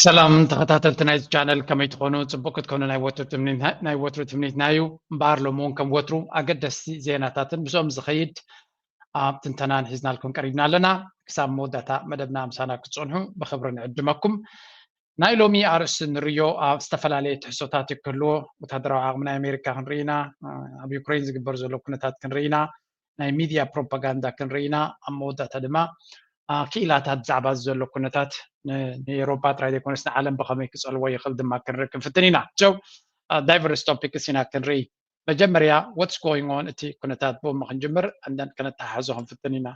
ሰላም ተኸታተልቲ ናይዚ ቻነል፣ ከመይ ትኾኑ? ጽቡቅ ክትኮኑ ናይ ወትሩ ትምኒትና እዩ። እምበኣር ሎሚ እውን ከም ወትሩ ኣገደስቲ ዜናታትን ምስኦም ዝኸይድ ኣብ ትንተናን ሒዝናልኩም ቀሪብና ኣለና። ክሳብ መወዳእታ መደብና ምሳና ክትጸንሑ ብኽብሪ ንዕድመኩም። ናይ ሎሚ ኣርእስቲ ንርዮ ኣብ ዝተፈላለየ ትሕዝቶታት ክህልዎ፣ ወታደራዊ ዓቕሚ ናይ ኣሜሪካ ክንርኢ ኢና፣ ኣብ ዩክሬን ዝግበር ዘሎ ኩነታት ክንርኢ ኢና፣ ናይ ሚድያ ፕሮፓጋንዳ ክንርኢ ኢና። ኣብ መወዳእታ ድማ ክኢላታት ብዛዕባ ዘሎ ኩነታት ንኤሮፓ ጥራይ ዘይኮነስ ንዓለም ብኸመይ ክጸልዎ ይኽእል ድማ ክንርኢ ክንፍትን ኢና። So diverse topics ኢና ክንርኢ። መጀመርያ what's going on፣ እቲ ኩነታት ብኡ ክንጅምር and then ከነተሓሕዞ ክንፍትን ኢና።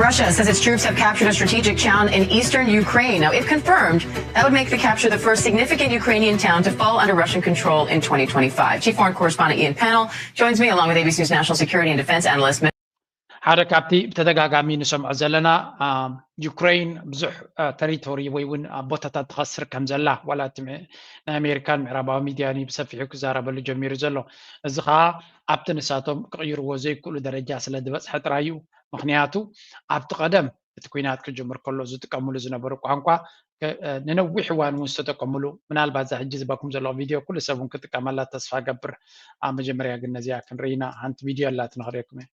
Russia says its troops have captured a strategic town in eastern Ukraine. Now, if confirmed, that would make the capture the first significant Ukrainian town to fall under Russian control in twenty twenty-five. Chief Foreign Correspondent Ian Pennell joins me, along with A B C's national security and defense analyst. ሓደ ካብቲ ብተደጋጋሚ ንሰምዖ ዘለና ዩክሬን ብዙሕ ተሪቶሪ ወይ እውን ቦታታት ትኸስር ከም ዘላ ዋላ ናይ ኣሜሪካን ምዕራባዊ ሚድያን ብሰፊሑ ክዛረበሉ ጀሚሩ ዘሎ። እዚ ከዓ ኣብቲ ንሳቶም ክቕይርዎ ዘይክእሉ ደረጃ ስለ ዝበፅሐ ጥራይ እዩ። ምክንያቱ ኣብቲ ቀደም እቲ ኩናት ክጅምር ከሎ ዝጥቀምሉ ዝነበሩ ቋንቋ ንነዊሕ እዋን እውን ዝተጠቀምሉ፣ ምናልባት እዛ ሕጂ ዝባኩም ዘለኹ ቪድዮ ኩሉ ሰብ እውን ክጥቀመላ ተስፋ ገብር። ኣብ መጀመርያ ግን ነዚኣ ክንርኢና ሓንቲ ቪድዮ ኣላት ንኽርእየኩም እየ።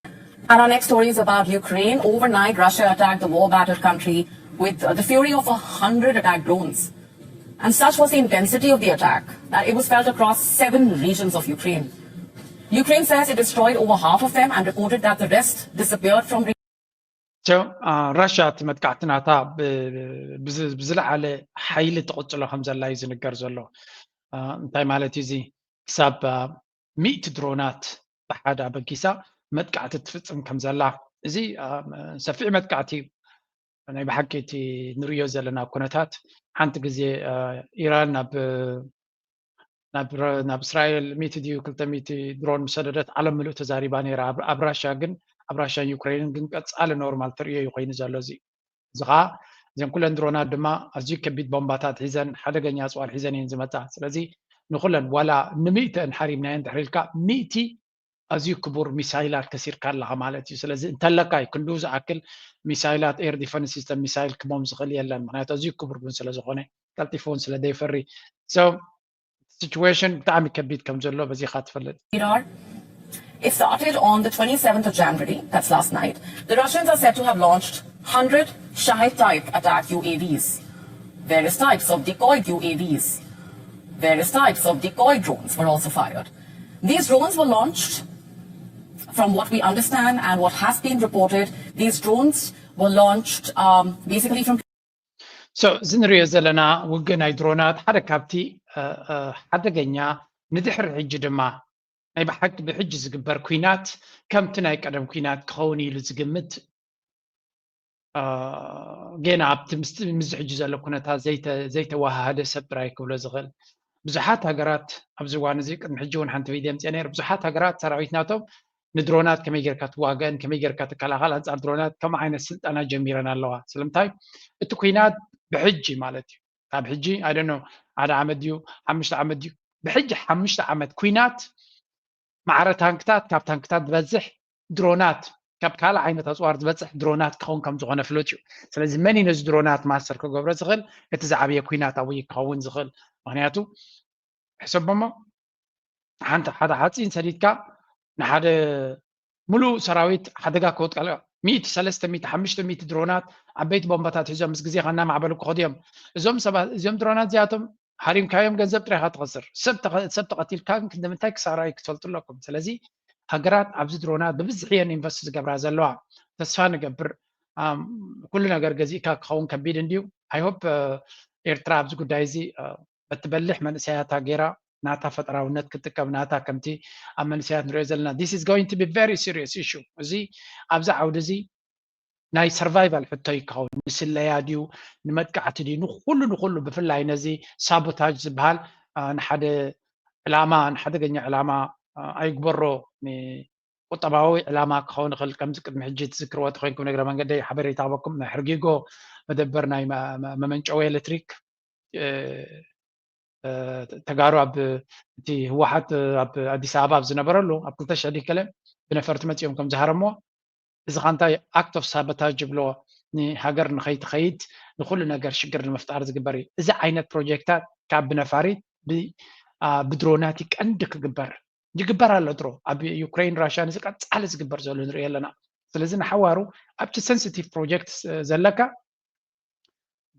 And our next story is about Ukraine. Overnight, Russia attacked the war battered country with uh, the fury of a hundred attack drones. And such was the intensity of the attack that it was felt across seven regions of Ukraine. Ukraine says it destroyed over half of them and reported that the rest disappeared from ራሽያ እቲ መጥቃዕቲ ናታ ብዝለዓለ ሓይሊ ትቕፅሎ ከም ዘላ እዩ ዝንገር ዘሎ። እንታይ ማለት እዩ እዚ? ክሳብ ሚእቲ ድሮናት ብሓደ ኣበጊሳ መጥቃዕቲ ትፍፅም ከም ዘላ፣ እዚ ሰፊሕ መጥቃዕቲ እዩ። ናይ ብሓቂ እቲ ንሪኦ ዘለና ኩነታት፣ ሓንቲ ግዜ ኢራን ናብ ናብ እስራኤል ሚእቲ ድዩ ክልተ ሚእቲ ድሮን ምሰደደት ዓለም ምሉእ ተዛሪባ ነይራ። ኣብ ራሽያ ግን ኣብ ራሽያን ዩክሬንን ግን ቀፃሊ ኖርማል ትርእዮ እዩ ኮይኑ ዘሎ። እዚ እዚ ከዓ እዘን ኩለን ድሮናት ድማ ኣዝዩ ከቢድ ቦምባታት ሒዘን ሓደገኛ ኣፅዋር ሒዘን እየን ዝመፃ። ስለዚ ንኩለን ዋላ ንምእተን ሓሪምናየን ድሕሪ ኢልካ ሚእቲ ኣዝዩ ክቡር ሚሳይላት ከሲርካ ኣለኻ ማለት እዩ። ስለዚ እንተለካ እዩ ክንድኡ ዝኣክል ሚሳይላት ኤር ዲፈንስ ሲስተም ሚሳይል ክቦም ዝኽእል የለን። ምክንያቱ ኣዝዩ ክቡር እውን ስለ ዝኾነ ቀልጢፉ እውን ስለ ዘይፈሪ። So situation ብጣዕሚ ከቢድ ከም ዘሎ በዚኻ ትፈልጥ። It started on the twenty-seventh of January, that's last night. The Russians are said to have launched hundred Shahed type attack U A Vs, various types of decoy U A Vs, various types of decoy drones were also fired. These drones were launched, from what we understand and what has been reported, these drones were launched um, basically from So እዚ ንሪኦ ዘለና ውግእ ናይ ድሮናት ሓደ ካብቲ ሓደገኛ፣ ንድሕሪ ሕጂ ድማ ናይ ብሓቂ ብሕጂ ዝግበር ኩናት ከምቲ ናይ ቀደም ኩናት ክኸውን ኢሉ ዝግምት፣ ጌና ኣብቲ ምስዚ ሕጂ ዘሎ ኩነታት ዘይተዋሃሃደ ሰብ ጥራይ ክብሎ ዝኽእል። ብዙሓት ሃገራት ኣብዚ እዋን እዚ፣ ቅድሚ ሕጂ እውን ሓንቲ ቪድዮ ኣምፅአ ነይረ፣ ብዙሓት ሃገራት ሰራዊት ናቶም ንድሮናት ከመይ ጌርካ ትዋገእን ከመይ ጌርካ ትከላኸል ኣንጻር ድሮናት ከምኡ ዓይነት ስልጠና ጀሚረን ኣለዋ። ስለምንታይ? እቲ ኩናት ብሕጂ ማለት እዩ። ካብ ሕጂ I don't know ሓደ ዓመት ድዩ ሓሙሽተ ዓመት ድዩ፣ ብሕጂ ሓሙሽተ ዓመት ኩናት ማዕረ ታንክታት፣ ካብ ታንክታት ዝበዝሕ ድሮናት፣ ካብ ካልእ ዓይነት ኣፅዋር ዝበፅሕ ድሮናት ክኸውን ከም ዝኾነ ፍሉጥ እዩ። ስለዚ መን እዩ ነዚ ድሮናት ማስተር ክገብሮ ዝኽእል? እቲ ዝዓበየ ኩናት ኣብኡ እዩ ክኸውን ዝኽእል። ምክንያቱ ሕሰቦሞ፣ ሓንቲ ሓደ ሓፂን ሰዲድካ ንሓደ ሙሉእ ሰራዊት ሓደጋ ከውጥቀልካ። ሚእቲ ሰለስተ ሚእቲ ሓሙሽተ ሚእቲ ድሮናት ዓበይቲ ቦምባታት ሒዞም ምስ ግዜኻ እናማዕበሉ ክኸዱ እዮም። እዞም ሰባት፣ እዞም ድሮናት እዚኣቶም ሃሪምካዮም ገንዘብ ጥራይ ኢኻ ትኸስር። ሰብ ተቐ-፣ ሰብ ተቐቲልካ ግን ክንደምንታይ ክሳራ እዩ ክትፈልጡ ኣለኩም። ስለዚ ሃገራት ኣብዚ ድሮናት ብብዝሒ እየን ኢንቨስት ዝገብራ ዘለዋ። ተስፋ ንገብር። ኣም፣ ኩሉ ነገር ገዚእካ ክኸውን ከቢድ እንድዩ። I hope ኤርትራ ኣብዚ ጉዳይ እዚ በቲ በሊሕ መንእሰያታ ጌራ ናታ ፈጠራውነት ክትጥቀም፣ ናታ ከምቲ ኣብ መንእሰያት ንሪኦ ዘለና this is going to be very serious issue። እዚ ኣብዚ ዓውዲ እዚ ናይ ሰርቫይቫል ሕቶ ይከውን። ንስለያ ድዩ፣ ንመጥቃዕቲ ድዩ፣ ንኩሉ ንኩሉ፣ ብፍላይ ነዚ ሳቦታጅ ዝበሃል ንሓደ ዕላማ፣ ንሓደገኛ ዕላማ ኣይግበሮ፣ ቁጠባዊ ዕላማ ክኸውን ይኽእል። ከምዚ ቅድሚ ሕጂ ትዝክርዎ ተኮይንኩም፣ ንእግረ መንገደይ ሓበሬታ ክበኩም፣ ናይ ሕርጊጎ መደበር ናይ መመንጨዊ ኤሌክትሪክ ተጋሩ ኣብ እቲ ህወሓት ኣብ ኣዲስ ኣበባ ኣብ ዝነበረሉ ኣብ ክልተ ሽሕ ድዩ ከለ ብነፈርቲ መፂኦም ከም ዝሃረምዎ፣ እዚ ኸ እንታይ ኣክት ኦፍ ሳቦታጅ ይብልዎ። ንሃገር ንኸይትኸይድ ንኩሉ ነገር ሽግር ንምፍጣር ዝግበር እዩ። እዚ ዓይነት ፕሮጀክታት ካብ ብነፋሪት ብድሮናት ቀንዲ ክግበር ይግበር ኣሎ። ድሮ ኣብ ዩክሬን ራሽያ ንዚ ቀፃሊ ዝግበር ዘሎ ንሪኦ ኣለና። ስለዚ ንሓዋሩ ኣብቲ ሰንሲቲቭ ፕሮጀክት ዘለካ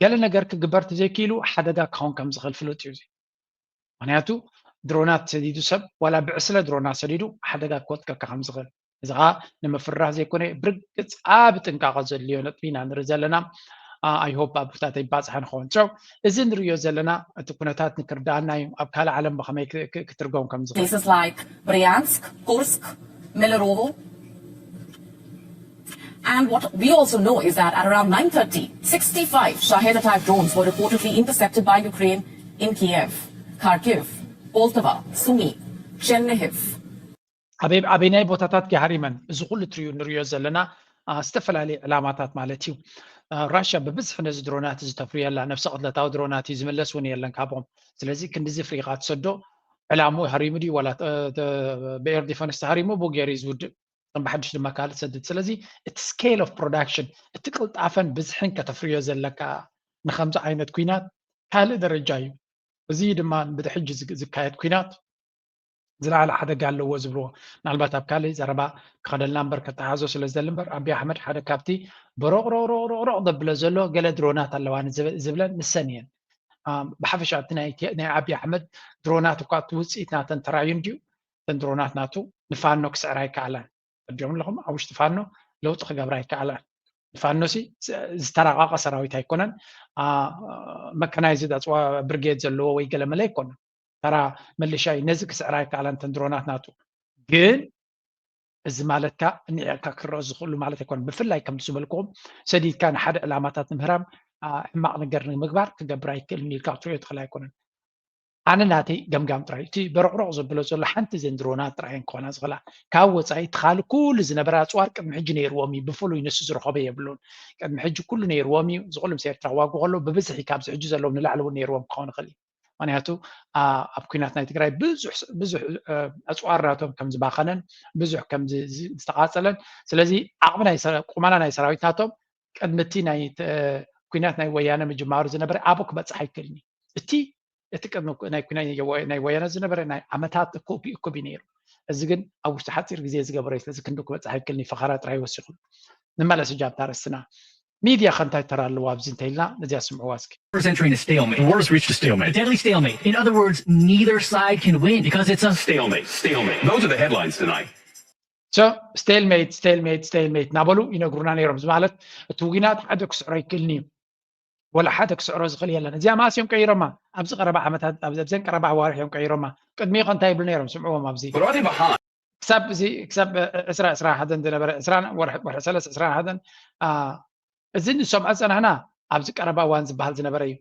ገለ ነገር ክግበር ተዘይክኢሉ ሓደጋ ክኸውን ከም ዝኽእል ፍሉጥ እዩ። ምክንያቱ ድሮናት ሰዲዱ ሰብ ዋላ ብዕስለ ድሮናት ሰዲዱ ሓደጋ ክወጥቀካ ከም ዝኽእል እዚ ከዓ ንምፍርራህ ዘይኮነ ብርግፅ ኣብ ጥንቃቐ ዘድልዮ ነጥቢ ኢና ንርኢ ዘለና። ኣይሆፕ ኣብ ቦታተይ ባፅሐ ንኸውን ው እዚ ንሪዮ ዘለና እቲ ኩነታት ንክርዳኣና እዩ ኣብ ካልእ ዓለም ብከመይ ክትርጎም ከም ዝኽእል Places like Bryansk, Kursk, Milerovo. And what we also know is that at around nine thirty, sixty-five Shahed type drones were reportedly intercepted by Ukraine in Kiev, Kharkiv, Poltava, Sumy, Chernihiv. ኣበይናይ ቦታታት ገሃሪመን እዚ ኩሉ ትሪዩ ንሪዮ ዘለና ዝተፈላለዩ ዕላማታት ማለት እዩ። ራሽያ ብብዝሒ ነዚ ድሮናት እዚ ተፍርዮ ኣላ። ነፍሰ ቅትለታዊ ድሮናት እዩ ዝምለስ እውን የለን ካብኦም። ስለዚ ክንዲዚ ፍሪኻ ትሰዶ ዕላሙ ሃሪሙ ድዩ ዋላ ብኤር ዲፈንስ ተሃሪሙ ብኡ ገይሩ እዩ ዝውድእ። ከም ብሓድሽ ድማ ካልእ ትሰድድ። ስለዚ እቲ ስኬል ኦፍ ፕሮዳክሽን እቲ ቅልጣፈን ብዝሕን ከተፍርዮ ዘለካ ንከምዚ ዓይነት ኩናት ካልእ ደረጃ እዩ። እዚ ድማ ብድሕጂ ዝካየድ ኩናት ዝለዓለ ሓደጋ ኣለዎ ዝብልዎ ምናልባት ኣብ ካልእ ዘረባ ክኸደልና እምበር ከተሓዞ ስለ ዝደሊ እምበር ኣቢ ኣሕመድ ሓደ ካብቲ በሮቕሮቕሮቕሮቕ ዘብሎ ዘሎ ገለ ድሮናት ኣለዋ ዝብለን ንሰን እየን። ብሓፈሻ እቲ ናይ ኣቢ ኣሕመድ ድሮናት እኳ እቲ ውፅኢት ናተን ተራዩ እንድዩ እተን ድሮናት ናቱ ንፋኖ ክስዕራ ኣይከኣላን። ተረዲኦም ኣለኹም ኣብ ውሽጢ ፋኖ ለውጢ ክገብራ ኣይከኣላን። ፋኖ ሲ ዝተራቐቐ ሰራዊት ኣይኮነን። መካናይዝድ ኣፅዋ ብርጌድ ዘለዎ ወይ ገለመለ ኣይኮነን። ተራ መሊሻ እዩ ነዚ ክስዕራ ኣይከኣላን እተን ድሮናት ናቱ። ግን እዚ ማለት ከዓ ንዕቕካ ክረአ ዝኽእሉ ማለት ኣይኮነን። ብፍላይ ከምቲ ዝበልክኹም ሰዲድካ ንሓደ ዕላማታት ንምህራም ሕማቕ ነገር ንምግባር ክገብር ኣይክእልን ኢልካ ክትሪኦ ትኽእል ኣይኮነን። ኣነ ናተይ ገምጋም ጥራይ እቲ በረቕረቕ ዘብሎ ዘሎ ሓንቲ ዘን ድሮናት ጥራይ እየን ክኾና ዝኽእላ። ካብ ወፃኢ እቲ ካልእ ኩሉ ዝነበረ ኣፅዋር ቅድሚ ሕጂ ነይርዎም እዩ። ብፍሉይ ንሱ ዝረኸቦ የብሉን። ቅድሚ ሕጂ ኩሉ ነይርዎም እዩ። እዚ ኩሉ ምስ ኤርትራ ክዋጉ ከለዉ ብብዝሒ ካብዚ ሕጂ ዘለዎም ንላዕሊ እውን ነይርዎም ክኸውን ይኽእል እዩ። ምክንያቱ ኣብ ኩናት ናይ ትግራይ ብዙሕ ኣፅዋር ናቶም ከም ዝባኸነን ብዙሕ ከም ዝተቃፀለን ስለዚ ዓቕሚ ቁመና ናይ ሰራዊት ናቶም ቅድሚ እቲ ናይ ኩናት ናይ ወያነ ምጅማሩ ዝነበረ ኣብኡ ክበፅሕ ኣይክእልን እዩ። እቲ እቲ ቅድሚ ናይ ኩናት ናይ ወያነ ዝነበረ ናይ ዓመታት እኩብ እዩ ነይሩ። እዚ ግን ኣብ ውሽጢ ሓፂር ግዜ ዝገበረ እዩ። ስለዚ ክንዲ ክበፅሕ ኣይክእልን እዩ። ፈኸራ ጥራይ ወሲኹ። ንመለስ ሕጂ ኣብታ ኣርእስትና። ሚድያ ከ እንታይ ተራ ኣለዎ ኣብዚ እንተኢልና ነዚኣ ስምዕዋ እስኪ። We're entering a stalemate. The war's reached a stalemate. A deadly stalemate. In other words, neither side can win because it's a stalemate. Stalemate. Those are the headlines tonight. So stalemate, stalemate, stalemate እናበሉ ይነግሩና ነይሮም። እዚ ማለት እቲ ውጊናት ሓደ ክስዕሮ ኣይክእልን እዩ። ወላ ሓደ ክስዕሮ ዝኽእል የለን። እዚኣ መዓስ እዮም ቀይሮማ? ኣብዚ ቀረባ ዓመታት ኣብዘን ቀረባ ኣዋርሕ እዮም ቀይሮማ። ቅድሚኡ ከ እንታይ ይብሉ ነይሮም? ስምዕዎም ኣብዚ። ክሳብ እዚ ክሳብ ዕስራ ዕስራ ሓደን ዝነበረ ዕስራ ወርሒ ሰለስተ ዕስራ ሓደን እዚ ንሰምዖ ዝፀናሕና ኣብዚ ቀረባ እዋን ዝበሃል ዝነበረ እዩ።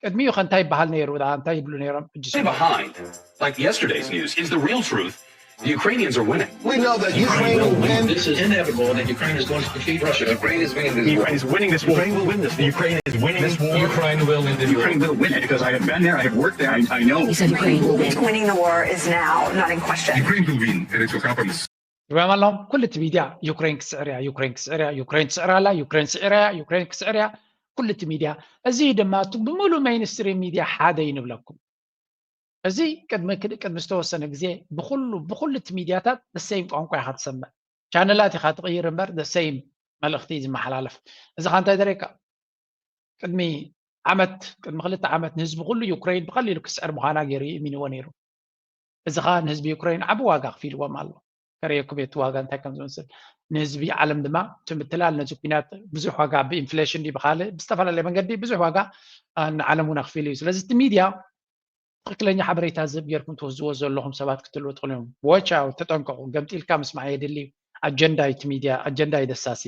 ቅድሚኡ ከ እንታይ ይበሃል ነይሩ? እንታይ ይብሉ ነይሮም? ሕጂ Behind, like yesterday's news, is the real truth. The Ukrainians are winning. We know that Ukraine will win. This is inevitable that Ukraine is going to defeat Russia. Ukraine is winning this Ukraine war. Is winning this war. Ukraine will win this war. Ukraine is winning this war. Ukraine will win this war. Ukraine will win it because I have been there. I have worked there. I, I know. He said Ukraine will win. Winning the war is now not in question. Ukraine will win. It is a compromise. ትሪኦም ኣለኹም። ኩሉ እቲ ሚድያ ዩክሬን ክስዕር እያ፣ ዩክሬን ክስዕር እያ፣ ዩክሬን ትስዕር ኣላ፣ ዩክሬን ስዒራ እያ፣ ዩክሬን ክስዕር እያ። ኩሉ እቲ ሚድያ እዚ ድማ እቲ ብምሉእ ሜይንስትሪም ሚድያ ሓደ እዩ ንብለኩም። እዚ ቅድሚ ቅድሚ ዝተወሰነ ግዜ ብኩሉ ብኩሉ እቲ ሚድያታት ደሰይም ቋንቋ ኢኻ ትሰምዕ። ቻነላት ኢኻ ትቕይር እምበር ደሰይም መልእኽቲ እዩ ዝመሓላለፍ። እዚ ኻ እንታይ ደሬካ ቅድሚ ዓመት ቅድሚ ክልተ ዓመት ንህዝቢ ኩሉ ዩክሬን ብቐሊሉ ክስዕር ምዃና ገይሩ ይእሚንዎ ነይሩ። እዚ ኸዓ ንህዝቢ ዩክሬን ዓቢ ዋጋ ኣኽፊልዎም ኣሎ። ከርእየኩም እየ እቲ ዋጋ እንታይ ከም ዝመስል። ንህዝቢ ዓለም ድማ እቲ ምትላል ነዚ ኲናት ብዙሕ ዋጋ ብኢንፍሌሽን ድዩ ብኻልእ ብዝተፈላለየ መንገዲ ብዙሕ ዋጋ ንዓለም እውን ኣኽፊሉ እዩ። ስለዚ እቲ ሚድያ ትኽክለኛ ሓበሬታ ዝህብ ጌርኩም ትወስድዎ ዘለኹም ሰባት ክትህልዉ ትኽእሉ እዮም። ዋች ኣውት ተጠንቀቑ። ገምጢልካ ምስማዕ የድሊ እዩ። ኣጀንዳ እዩ እቲ ሚድያ፣ ኣጀንዳ እዩ ደሳሲ።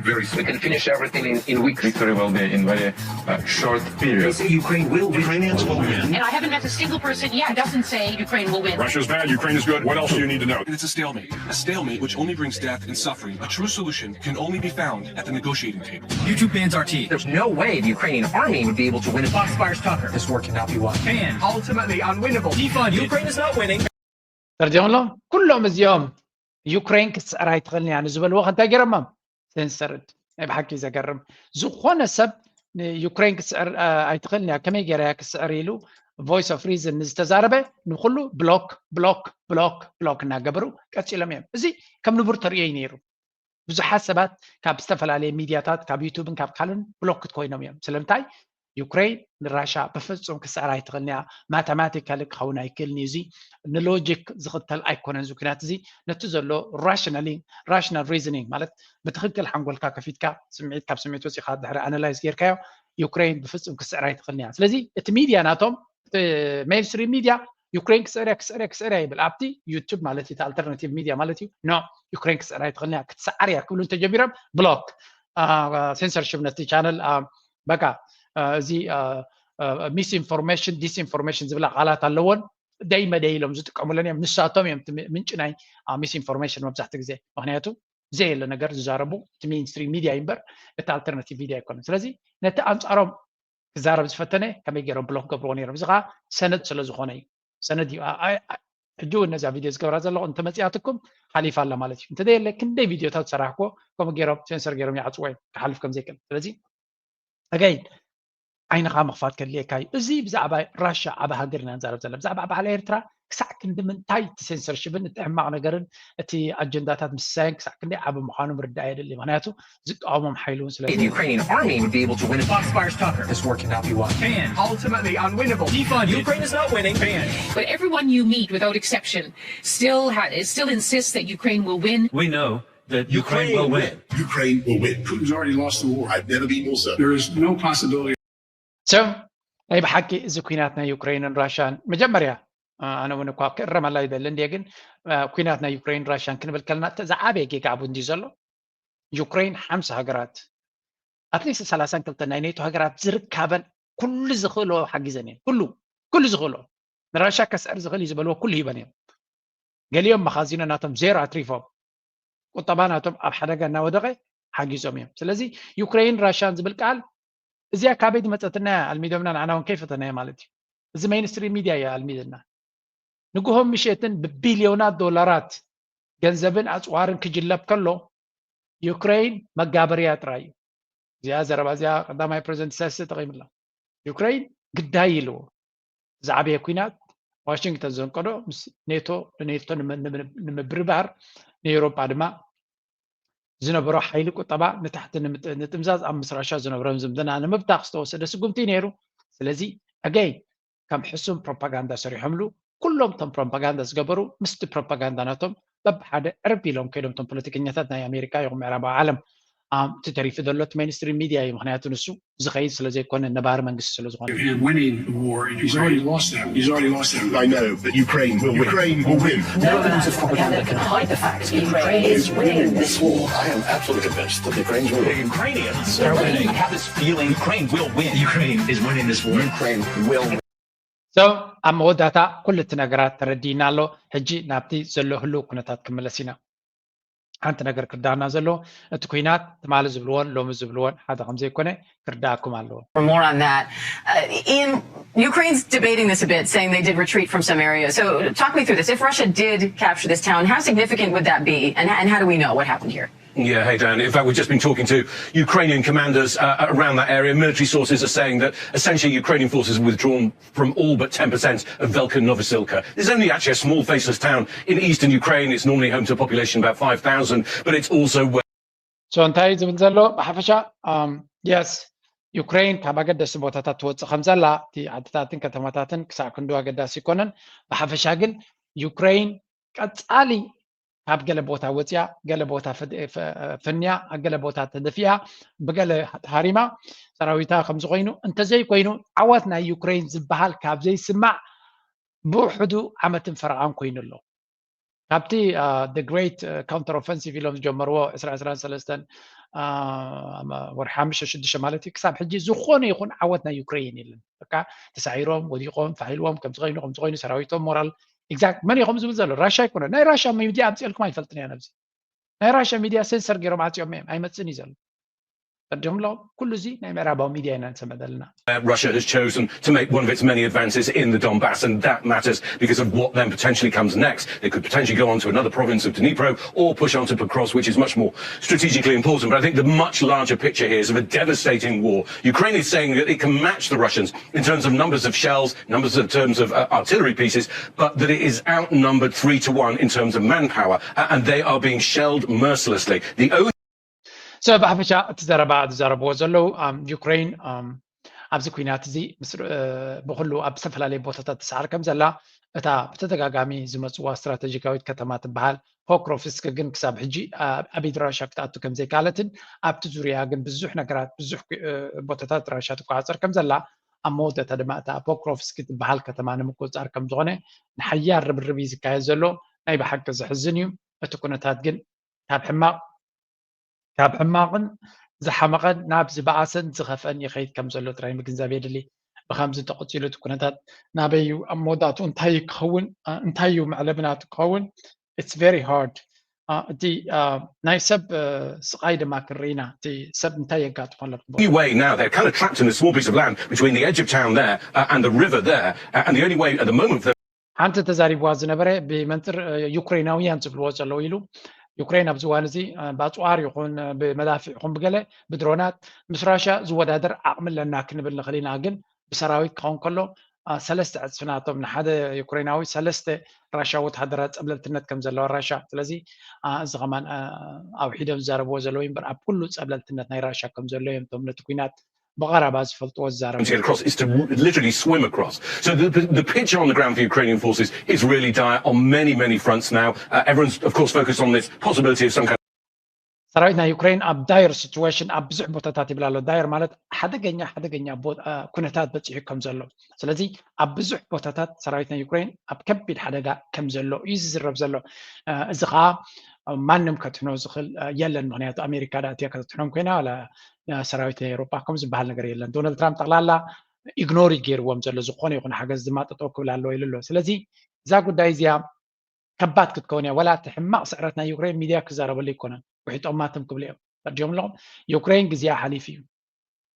Very soon. We can finish everything in, in weeks. Victory will be in very uh, short period. Ukraine will win. Ukrainians will win. And I haven't met a single person yet who doesn't say Ukraine will win. Russia's bad, Ukraine is good. What else do you need to know? It's a stalemate. A stalemate which only brings death and suffering. A true solution can only be found at the negotiating table. YouTube bans R T. There's no way the Ukrainian army would be able to win. Fox fires Tucker. This war cannot be won. Banned. Ultimately unwinnable. Defunded. Ukraine is not winning. ተርዲኦም ኣሎ። ኩሎም እዚኦም ዩክሬን ክትስዕር ኣይትኽእልን እያ ንዝበልዎ ከ እንታይ ገይሮሞም? ሴንሰርድ። ናይ ብሓቂ ዘገርም። ዝኾነ ሰብ ንዩክሬን ክትስዕር ኣይትኽእልን እያ፣ ከመይ ገይራ እያ ክትስዕር ኢሉ voice of reason ንዝተዛረበ ንኩሉ ብሎክ ብሎክ ብሎክ ብሎክ እናገበሩ ቀፂሎም እዮም። እዚ ከም ንቡር ተርእዮ እዩ ነይሩ። ብዙሓት ሰባት ካብ ዝተፈላለየ ሚድያታት ካብ ዩቱብን ካብ ካልኦን ብሎክ ኮይኖም እዮም። ስለምንታይ? ዩክሬን ንራሻ ብፍፁም ክስዕር ኣይትኽእልን እያ። ማተማቲካሊ ክኸውን ኣይክእልን እዩ። እዚ ንሎጂክ ዝኽተል ኣይኮነን። እዚ ኩናት እዚ ነቲ ዘሎ ራሽናሊ ራሽናል ሪዝኒንግ ማለት ብትኽክል ሓንጎልካ ከፊትካ ስምዒት ካብ ስምዒት ወፂኻ ድሕሪ ኣናላይዝ ጌርካዮ ዩክሬን ብፍፁም ክስዕር ኣይትኽእልን እያ። ስለዚ እቲ ሚድያ ናቶም እቲ ሜንስትሪም ሚድያ ዩክሬን ክስዕር እያ ክስዕር እያ ክስዕር እያ ይብል ኣብቲ ዩቱብ ማለት እዩ። ኣልተርናቲቭ ሚድያ ማለት እዩ። ኖ ዩክሬን ክስዕር ኣይትኽእልን እያ ክትስዓር እያ ክብሉ እንተጀሚሮም ብሎክ ሴንሰርሽፕ ነቲ ቻነል በቃ እዚ ሚስኢንፎርሜሽን ዲስኢንፎርሜሽን ዝብላ ቃላት ኣለዎን ደይ መደይ ኢሎም ዝጥቀሙለን እዮም። ንሳቶም እዮም ምንጭ ናይ ሚስኢንፎርሜሽን መብዛሕትኡ ግዜ። ምክንያቱ ዘየለ ነገር ዝዛረቡ እቲ ሜንስትሪም ሚድያ እዩ እምበር እቲ ኣልተርናቲቭ ሚድያ ኣይኮነን። ስለዚ ነቲ ኣንፃሮም ክዛረብ ዝፈተነ ከመይ ገይሮም ብሎክ ገብርዎ ነይሮም። እዚ ከዓ ሰነድ ስለ ዝኾነ እዩ። ሰነድ እዩ። ሕጂ እውን ነዛ ቪድዮ ዝገብራ ዘለኹ እንተመፅኣትኩም ሓሊፋ ኣላ ማለት እዩ። እንተዘየለ ክንደይ ቪድዮታት ዝሰራሕክዎ ከምኡ ገይሮም ሴንሰር ገይሮም ይዓፅዎ እዮም ክሓልፍ ከም ዘይክእል። ስለዚ ኣገይን ዓይንኻ ምኽፋት ከድልየካ እዩ። እዚ ብዛዕባ ራሻ ዓቢ ሃገር ኢና ንዛረብ ዘለና። ብዛዕባ በዓል ኤርትራ ክሳዕ ክንዲ ምንታይ እቲ ሴንሰርሽፕን እቲ ሕማቕ ነገርን እቲ ኣጀንዳታት ምስሳይን ክሳዕ ክንደይ ዓቢ ምዃኑ ምርዳእ የድሊ። ምክንያቱ ዝቃወሞም ሓይሊ እውን ስለ The Ukrainian army would be able to win a foxfire Tucker. This war cannot be won. Can ultimately unwinnable. Defunded. Ukraine is not winning. Banned. But everyone you meet, without exception, still ha- still insists that Ukraine will win. We know that Ukraine will win. Ukraine will win. Putin's already lost the war. I've never been more certain. There is no possibility. So ናይ ብሓቂ እዚ ኩናት ናይ ዩክሬንን ራሽያን መጀመርያ ኣነ እውን እኳ ክእረመላ ይደሊ እንድየ፣ ግን ኩናት ናይ ዩክሬን ራሽያን ክንብል ከለና ዝዓበየ ጌጋ ኣብኡ እንድዩ ዘሎ። ዩክሬን ሓምሳ ሃገራት ኣትሊስት ሰላሳን ክልተ ናይ ኔቶ ሃገራት ዝርካበን ኩሉ ዝኽእሎ ሓጊዘን እየን። ኩሉ ኩሉ ዝኽእሎ ንራሽያ ከስዕር ዝኽእል እዩ ዝበልዎ ኩሉ ሂበን እዮም። ገሊኦም መኻዚኖ ናቶም ዜሮ ኣትሪፎም ቁጠባ ናቶም ኣብ ሓደጋ እናወደቐ ሓጊዞም እዮም። ስለዚ ዩክሬን ራሽያን ዝብል ቃል እዚኣ ካበይ ዝመፀትና እያ ኣልሚዶምና ንዓና እውን ከይፈተናዮ ማለት እዩ። እዚ ሜንስትሪም ሚድያ እዩ ኣልሚድና። ንግሆን ምሸትን ብቢልዮናት ዶላራት ገንዘብን ኣፅዋርን ክጅለብ ከሎ ዩክሬን መጋበርያ ጥራይ እዩ። እዚኣ ዘረባ እዚኣ ቀዳማይ ፕሬዚደንት ኢሳያስ ተጠቒምላ። ዩክሬን ግዳይ ኢልዎ ዝዓበየ ኩናት ዋሽንግተን ዘንቀዶ ምስ ኔቶ ንኔቶ ንምብርባር ንኤውሮጳ ድማ ዝነበሮ ሓይሊ ቁጠባ ንታሕቲ ንምጥምዛዝ ኣብ ምስ ራሻ ዝነበሮም ዝምድና ንምብታኽ ዝተወሰደ ስጉምቲ ነይሩ። ስለዚ ኣገይ ከም ሕሱም ፕሮፓጋንዳ ሰሪሖምሉ ኩሎም ቶም ፕሮፓጋንዳ ዝገበሩ ምስቲ ፕሮፓጋንዳ ናቶም በብሓደ ዕርብ ኢሎም ከይዶም ቶም ፖለቲከኛታት ናይ ኣሜሪካ ይኹን ምዕራባዊ ዓለም እቲ ተሪፉ ዘሎ እቲ ሜንስትሪም ሚድያ እዩ። ምክንያቱ ንሱ ዝኸይድ ስለ ዘይኮነ ነባሪ መንግስቲ ስለ ዝኾነ You're winning the war and he's already lost that. He's already lost that. I know that Ukraine will win. Ukraine will win. No amount of propaganda can hide the fact Ukraine is winning this war. I am absolutely convinced that the Ukrainians will The win. Ukrainians are winning. I have this feeling Ukraine will win. Ukraine is winning this war. Ukraine will win. So ኣብ መወዳእታ ኩሉ እቲ ነገራት ተረዲእና ኣሎ። ሕጂ ናብቲ ዘሎ ህልው ኩነታት ክመለስ ኢና። ሓንቲ ነገር ክርዳና ዘሎ እቲ ኩናት ትማሊ ዝብልዎን ሎሚ ዝብልዎን ሓደ ከም ዘይኮነ ክርዳኣኩም ኣለዎ። For more on that, uh, Ian, Ukraine's debating this a bit, saying they did retreat from some areas. So talk me through this. If Russia did capture this town, how significant would that be? And, and how do we know what happened here? Yeah, hey Dan. In fact, we've just been talking to Ukrainian commanders uh, around that area. Military sources are saying that essentially Ukrainian forces have withdrawn from all but ten percent of Velka Novosilka. This is only actually a small faceless town in eastern Ukraine. It's normally home to a population of about five thousand, but it's also where So እንታይ ዝብል ዘሎ ብሓፈሻ yes ዩክሬን ካብ ኣገደስቲ ቦታታት ትወፅእ ከም ዘላ እቲ ዓድታትን ከተማታትን ክሳዕ ክንዱ ኣገዳሲ ይኮነን። ብሓፈሻ ግን ዩክሬን ቀፃሊ ካብ ገለ ቦታ ወፅያ ገለ ቦታ ፍንያ ኣብ ገለ ቦታ ተደፊኣ ብገለ ተሃሪማ ሰራዊታ ከምዝኮይኑ እንተዘይኮይኑ ዓወት ናይ ዩክሬን ዝበሃል ካብ ዘይስማዕ ብውሕዱ ዓመትን ፈረቓን ኮይኑ ኣሎ። ካብቲ the great counter offensive ኢሎም ዝጀመርዎ ዕስራ ዕስራን ሰለስተን ወርሒ ሓሙሽተ ሽዱሽተ ማለት እዩ ክሳብ ሕጂ ዝኾነ ይኹን ዓወት ናይ ዩክሬን የለን። በቃ ተሳዒሮም ወዲቖም ፋሒልዎም ከምዚ ኮይኑ ከምዚ ኮይኑ ሰራዊቶም ሞራል exact መን ኢኹም ዝብል ዘሎ ራሻ ኣይኮነን። ናይ ራሻ ሚድያ ኣምፅኤልኩም ኣይፈልጥን እያ ነብዚ ናይ ራሻ ሚድያ ሴንሰር ገይሮም ዓፅዮም እዮም ኣይመፅን እዩ ዘሎ። ተረዲኦም ኣለኹም? ኩሉ እዚ ናይ ምዕራባዊ ሚድያ ኢና ንሰምዕ ዘለና። Russia has chosen to make one of its many advances in the Donbass, and that matters because of what then potentially comes next. They could potentially go on to another province of Dnipro or push on to Pokrovsk, which is much more strategically important. But I think the much larger picture here is of a devastating war. Ukraine is saying that it can match the Russians in terms of numbers of shells, numbers in terms of uh, artillery pieces, but that it is outnumbered three to one in terms of manpower, uh, and they are being shelled mercilessly. The only So ብሓፈሻ እቲ ዘረባ ዝዛረብዎ ዘለዉ ዩክሬን ኣብዚ ኩናት እዚ ብኩሉ ኣብ ዝተፈላለዩ ቦታታት ትሰዓር ከም ዘላ እታ ብተደጋጋሚ ዝመፅዋ ስትራተጂካዊት ከተማ ትበሃል ፖክሮፍስክ ግን ክሳብ ሕጂ ኣብ ኢድ ራሻ ክትኣቱ ከም ዘይከኣለትን ኣብቲ ዙርያ ግን ብዙሕ ነገራት ብዙሕ ቦታታት ራሻ ትቆፃፀር ከም ዘላ ኣብ መወዳእታ ድማ እታ ፖክሮፍስክ ትበሃል ከተማ ንምቁፅፃር ከም ዝኾነ ንሓያል ርብርብ እዩ ዝካየድ ዘሎ። ናይ ብሓቂ ዘሕዝን እዩ። እቲ ኩነታት ግን ካብ ሕማቕ ካብ ሕማቕን ዝሓመቐን ናብ ዝበኣሰን ዝኸፍአን ይኸይድ ከም ዘሎ ጥራይ ምግንዛብ የድሊ። ብኸምዚ ተቐፂሉ እቲ ኩነታት ናበይ እዩ ኣብ መወዳእትኡ እንታይ እዩ ክኸውን እንታይ እዩ መዕለቢ ናቱ ክኸውን it's very hard። እቲ ናይ ሰብ ስቓይ ድማ ክንርኢ ኢና። እቲ ሰብ እንታይ የጋጥሞ ኣሎ Anyway, now they're kind of trapped in a small piece of land between the edge of town there uh, and the river there. Uh, and the only way at the moment for ሓንቲ ተዛሪብዋ ዝነበረ ብመንፅር ዩክሬናውያን ዝብልዎ ዘለዉ ኢሉ ዩክሬን ኣብዚ እዋን እዚ ብኣፅዋር ይኹን ብመዳፍዕ ይኹን ብገለ ብድሮናት ምስ ራሻ ዝወዳደር ዓቕሚ ኣለና ክንብል ንኽእል ኢና ግን ብሰራዊት ክኸውን ከሎ ሰለስተ ዕፅፊ ናቶም ንሓደ ዩክሬናዊ ሰለስተ ራሻ ወተሃደራት ፀብለልትነት ከም ዘለዋ ራሻ ስለዚ እዚ ከማን ኣውሒዶም ዝዛረብዎ ዘለዉ እምበር ኣብ ኩሉ ፀብለልትነት ናይ ራሻ ከም ዘሎ እዮም እቶም ነቲ ኩናት ብቐረባ ዝፈልጥዎ ዝዛረቡ across is to literally swim across. So the, the, the picture on the ground for Ukrainian forces is really dire on many, many fronts now. Uh, everyone's, of course, focused on this possibility of some kind ሰራዊት ናይ ዩክሬን ኣብ ዳየር ሲትዌሽን ኣብ ብዙሕ ቦታታት ይብል ኣሎ። ዳየር ማለት ሓደገኛ ሓደገኛ ኩነታት በፂሑ ከም ዘሎ ስለዚ ኣብ ብዙሕ ቦታታት ሰራዊት ናይ ዩክሬን ኣብ ከቢድ ሓደጋ ከም ዘሎ እዩ ዝዝረብ ዘሎ። እዚ ከዓ ማንም ከትሕኖ ዝኽእል የለን። ምክንያቱ ኣሜሪካ ዳ እቲያ ከተትሕኖም ኮይና ዋላ ሰራዊት ናይ ኤሮጳ ከም ዝበሃል ነገር የለን። ዶናልድ ትራምፕ ጠቕላላ ኢግኖር እዩ ገይርዎም ዘሎ ዝኾነ ይኹን ሓገዝ ድማ ጠጠው ክብል ኣለዎ ኢሉ ኣሎ። ስለዚ እዛ ጉዳይ እዚኣ ከባድ ክትከውን እያ። ዋላ እቲ ሕማቕ ስዕረት ናይ ዩክሬን ሚድያ ክዛረበሉ ኣይኮነን። ውሒጦማትም ክብሉ እዮም። ፈርዲዮም ኣለኹም። ዩክሬን ግዜኣ ሓሊፉ እዩ።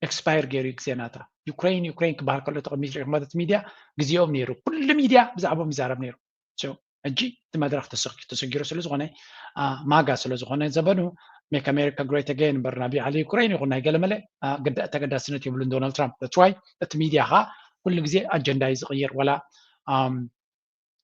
ኤክስፓየር ገይሩ እዩ ግዜ ናታ። ዩክሬን ዩክሬን ክበሃል ከሎ ተቐሚጡ ሪኢኹም ማለት ሚድያ ግዜኦም ነይሩ። ኩሉ ሚድያ ብዛዕባኦም ይዛረብ ነይሩ። ሕጂ እቲ መድረኽ ተሰጊሩ ስለ ዝኾነ ማጋ ስለ ዝኾነ ዘበኑ ሜክ ኣሜሪካ ግሬት ኣገይን እምበር ናብ ዓሊ ዩክሬን ይኹን ናይ ገለመለ ተገዳስነት የብሉን ዶናልድ ትራምፕ። That's why እቲ ሚድያ ኸዓ ኩሉ ግዜ ኣጀንዳ እዩ ዝቕይር ወላ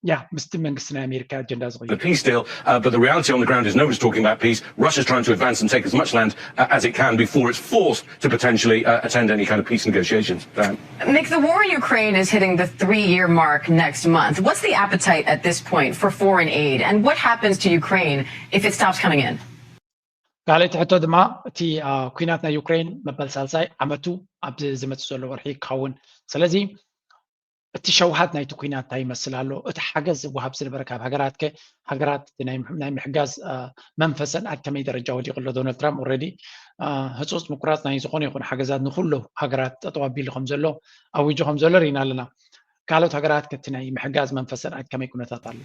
ያ ምስቲ መንግስቲ ናይ ኣሜሪካ ኣጀንዳ ዝቕይር the peace deal, uh, but the reality on the ground is nobody's talking about peace. Russia's trying to advance and take as much land uh, as it can before it's forced to potentially uh, attend any kind of peace negotiations. Diane. Nick, the war in Ukraine is hitting the three year mark next month. What's the appetite at this point for foreign aid, and what happens to Ukraine if it stops coming in? ካልኣይቲ ሕቶ ድማ እቲ ኩናት ናይ ዩክሬን መበል ሳልሳይ ዓመቱ ኣብዚ ዝመፅእ ዘሎ ወርሒ ክኸውን ስለዚ እቲ ሸውሃት ናይቲ ኩናት እንታይ ይመስል ኣሎ? እቲ ሓገዝ ዝወሃብ ዝነበረ ካብ ሃገራት ከ ሃገራት ናይ ምሕጋዝ መንፈሰን ኣብ ከመይ ደረጃ ወዲቑ ኣሎ? ዶናልድ ትራምፕ ኦልሬዲ ህፁፅ ምቁራፅ ናይ ዝኾነ ይኹን ሓገዛት ንኩሉ ሃገራት ጠጠው ኣቢሉ ከም ዘሎ ኣዊጁ ከም ዘሎ ርኢና ኣለና። ካልኦት ሃገራት ከ እቲ ናይ ምሕጋዝ መንፈሰን ኣብ ከመይ ኩነታት ኣሎ?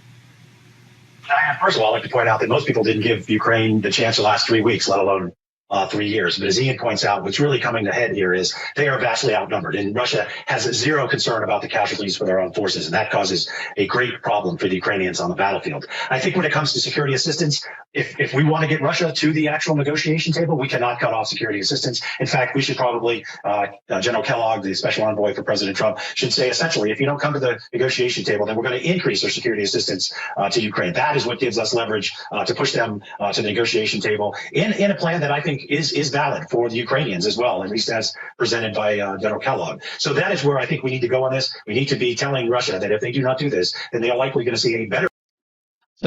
Diane, first of all, I'd like to point out that most people didn't give Ukraine the chance to last three weeks, let alone uh, three years. But as Ian points out, what's really coming to head here is they are vastly outnumbered, and Russia has zero concern about the casualties for their own forces, and that causes a great problem for the Ukrainians on the battlefield. I think when it comes to security assistance, if, if we want to get Russia to the actual negotiation table, we cannot cut off security assistance. In fact, we should probably, uh, uh, General Kellogg, the special envoy for President Trump, should say essentially, if you don't come to the negotiation table, then we're going to increase our security assistance uh, to Ukraine. That is what gives us leverage uh, to push them uh, to the negotiation table in, in a plan that I think is, is valid for the Ukrainians as well, at least as presented by uh, General Kellogg. So that is where I think we need to go on this. We need to be telling Russia that if they do not do this, then they are likely going to see a better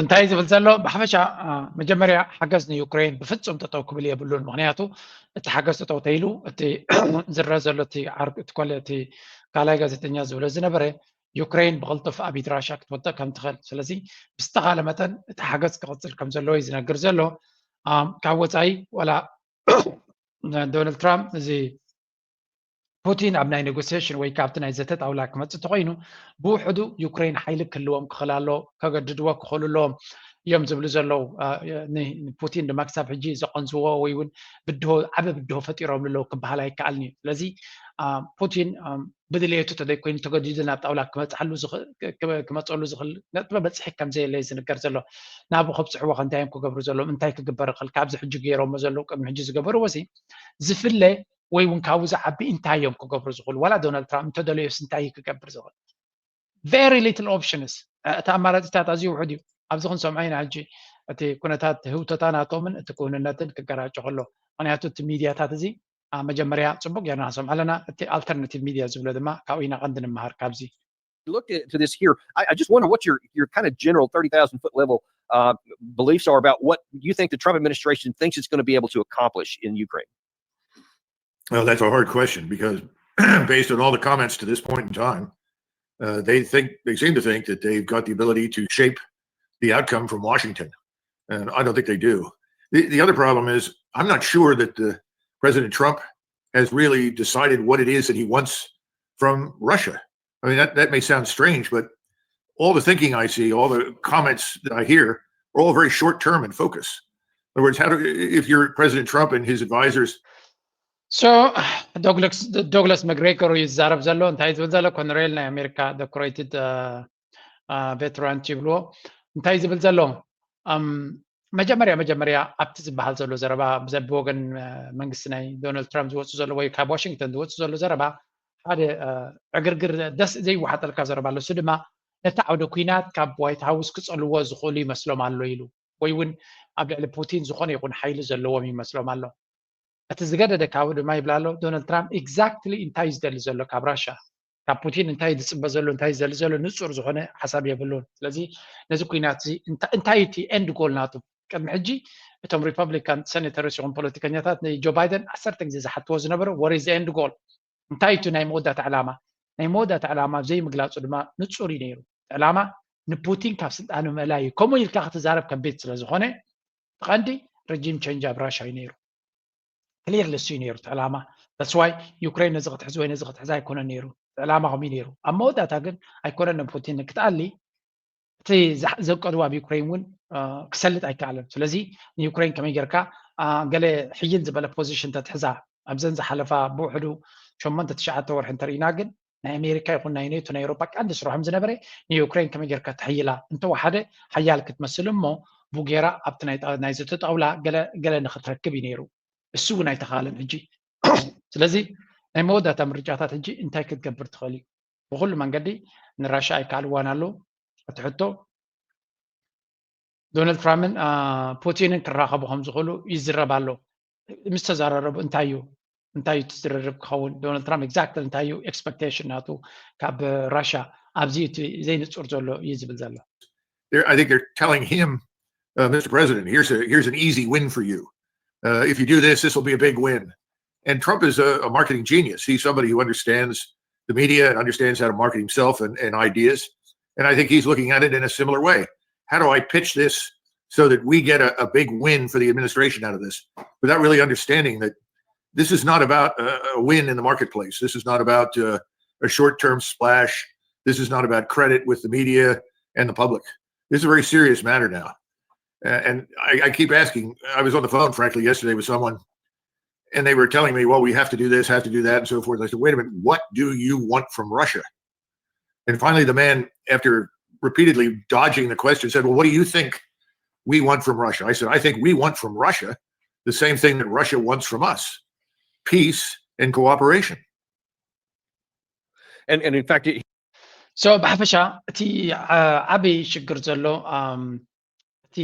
እንታይ ዝብል ዘሎ ብሓፈሻ መጀመርያ ሓገዝ ንዩክሬን ብፍፁም ጠጠው ክብል የብሉን። ምክንያቱ እቲ ሓገዝ ጠጠው ተይሉ እቲ ዝረ ዘሎ እቲ ዓርቢ እቲ ኮለ እቲ ካልኣይ ጋዜጠኛ ዝብሎ ዝነበረ ዩክሬን ብቕልጡፍ ኣብ ኢድ ራሻ ክትወድቕ ከም ትኽእል ስለዚ ብዝተኻለ መጠን እቲ ሓገዝ ክቕፅል ከም ዘለዎ እዩ ዝነግር ዘሎ። ካብ ወፃኢ ወላ ዶናልድ ትራምፕ እዚ ፑቲን ኣብ ናይ ኔጎሲሽን ወይ ካብቲ ናይ ዘተ ጣውላ ክመፅእ እንተኮይኑ ብውሕዱ ዩክሬን ሓይሊ ክህልዎም ክኽእል ኣሎ፣ ከገድድዎ ክኽእሉ ኣለዎም። እዮም ዝብሉ ዘለዉ። ንፑቲን ድማ ክሳብ ሕጂ ዘቐንዝዎ ወይ እውን ብድሆ ዓበ ብድሆ ፈጢሮም ኣለዉ ክበሃል ኣይከኣልን እዩ። ስለዚ ፑቲን ብድሌቱ ተዘይኮይኑ ተገዲዱ ናብ ጣውላ ክመፅሓሉ ክመፀሉ ዝኽእል ነጥበ በፅሒ ከም ዘየለ ዝንገር ዘሎ። ናብኡ ከብፅሕዎ ከ እንታይ እዮም ክገብሩ ዘለዎም? እንታይ ክግበር ይኽእል? ካብዚ ሕጂ ገይሮሞ ዘለዉ ቅድሚ ሕጂ ዝገበርዎ ሲ ዝፍለ ወይ እውን ካብኡ ዝዓቢ እንታይ እዮም ክገብሩ ዝኽእሉ? ዋላ ዶናልድ ትራምፕ እንተደለዮስ እንታይ እዩ ክገብር ዝኽእል? Very little options። እቲ ኣማራፂታት ኣዝዩ ውሑድ እዩ። ኣብዚ ክንሰምዖ ኢና ሕጂ እቲ ኩነታት ህውተታ ናቶምን እቲ ክውንነትን ክገራጮ ከሎ። ምክንያቱ እቲ ሚድያታት እዚ መጀመርያ ፅቡቅ ጌርና ክንሰምዖ ኣለና። እቲ ኣልተርናቲቭ ሚድያ ዝብሎ ድማ ካብኡ ኢና ቀንዲ ንምሃር ካብዚ። Look to this here. I, I just wonder what your your kind of general thirty thousand foot level uh, beliefs are about what you think the Trump administration thinks it's going to be able to accomplish in Ukraine. Well, that's a hard question because based on all the comments to this point in time, uh, they think they seem to think that they've got the ability to shape the outcome from Washington, and I don't think they do. The, the other problem is I'm not sure that the President Trump has really decided what it is that he wants from Russia. I mean, that, that may sound strange, but all the thinking I see, all the comments that I hear, are all very short term in focus. In other words, how do if you're President Trump and his advisors? So Douglas Douglas McGregor እዩ ዝዛረብ ዘሎ። እንታይ ዝብል ዘሎ? ኮነሬል ናይ ኣሜሪካ ዶክትሬትድ ቬትራን ይብልዎ። እንታይ ዝብል ዘሎ? መጀመርያ መጀመርያ ኣብቲ ዝበሃል ዘሎ ዘረባ ብወገን መንግስቲ ናይ ዶናልድ ትራምፕ ዝወፁ ዘሎ ወይ ካብ ዋሽንግተን ዝወፁ ዘሎ ዘረባ ሓደ ዕግርግር ደስ ዘይወሓጠልካ ዘረባ ኣሎ። እሱ ድማ ነቲ ዓውደ ኩናት ካብ ዋይት ሃውስ ክፀልዎ ዝኽእሉ ይመስሎም ኣሎ ኢሉ ወይ እውን ኣብ ልዕሊ ፑቲን ዝኾነ ይኹን ሓይሊ ዘለዎም ይመስሎም ኣሎ። እቲ ዝገደደ ካብኡ ድማ ይብል ኣሎ ዶናልድ ትራምፕ exactly እንታይ እዩ ዝደሊ ዘሎ ካብ ራሻ ካብ ፑቲን እንታይ ዝፅበ ዘሎ እንታይ ዝደሊ ዘሎ ንፁር ዝኾነ ሓሳብ የብሉን። ስለዚ ነዚ ኩናት እዚ እንታይ እቲ end goal ናቱ ቅድሚ ሕጂ እቶም ሪፐብሊካን ሴኔተርስ ይኹን ፖለቲከኛታት ንጆ ባይደን ዓሰርተ ግዜ ዝሓትዎ ዝነበረ what is the end goal እንታይ እቲ ናይ መወዳእታ ዕላማ ናይ መወዳእታ ዕላማ ዘይምግላፁ ድማ ንፁር እዩ ነይሩ። ዕላማ ንፑቲን ካብ ስልጣኑ ምእላይ እዩ። ከምኡ ኢልካ ክትዛረብ ከቢድ ስለ ዝኾነ ብቐንዲ regime change ኣብ ራሻ እዩ ነይሩ። ክሊር ልሱ እዩ ነይሩ እቲ ዕላማ። That's why ዩክሬን ነዚ ክትሕዝ ወይ ነዚ ክትሕዝ ኣይኮነን ነይሩ ዕላማ ከምኡ ነይሩ። ኣብ መወዳእታ ግን ኣይኮነን ንፑቲን ክትኣሊ እቲ ዘቀዱ ኣብ ዩክሬን እውን ክሰልጥ ኣይከኣለን። ስለዚ ንዩክሬን ከመይ ጌርካ ገለ ሕይል ዝበለ position ተትሕዛ ኣብዘን ዝሓለፋ ብውሕዱ ሸሞንተ ትሽዓተ ወርሒ እንተርኢና ግን ናይ ኣሜሪካ ይኹን ናይ ኔቶ ናይ ኤውሮፓ ቀንዲ ስርሖም ዝነበረ ንዩክሬን ከመይ ጌርካ ተሕይላ እንተወሓደ ሓያል ክትመስል እሞ ብጌራ ኣብቲ ናይ ዘተ ጣውላ ገለ ንክትረክብ እዩ ነይሩ። እሱ እውን ኣይተኻለን ሕጂ። ስለዚ ናይ መወዳእታ ምርጫታት ሕጂ እንታይ ክትገብር ትኽእል እዩ? ብኩሉ መንገዲ ንራሻ ኣይከኣልዋን ኣለዉ። እቲ ሕቶ ዶናልድ ትራምፕን ፑቲንን ክራኸቡ ከም ዝኽእሉ ይዝረብ ኣሎ። ምስ ተዘራረቡ እንታይ እዩ እንታይ እዩ ትዝርርብ ክኸውን? ዶናልድ ትራምፕ exactly እንታይ እዩ expectation ናቱ ካብ ራሻ ኣብዚ እቲ ዘይንጹር ዘሎ እዩ ዝብል ዘሎ። I think they're telling him, uh, Mister President, here's a here's an easy win for you. Uh, if you do this, this will be a big win. And Trump is a, a marketing genius. He's somebody who understands the media and understands how to market himself and, and ideas. And I think he's looking at it in a similar way. How do I pitch this so that we get a, a big win for the administration out of this without really understanding that this is not about a, a win in the marketplace? This is not about uh, a short term splash. This is not about credit with the media and the public. This is a very serious matter now. And I, I keep asking, I was on the phone, frankly, yesterday with someone, and they were telling me, well, we have to do this, have to do that, and so forth. I said, wait a minute, what do you want from Russia? And finally, the man, after repeatedly dodging the question, said, well, what do you think we want from Russia? I said, I think we want from Russia the same thing that Russia wants from us, peace and cooperation. And, and in fact, it, so ብሓፈሻ እቲ ዓብይ ሽግር ዘሎ እቲ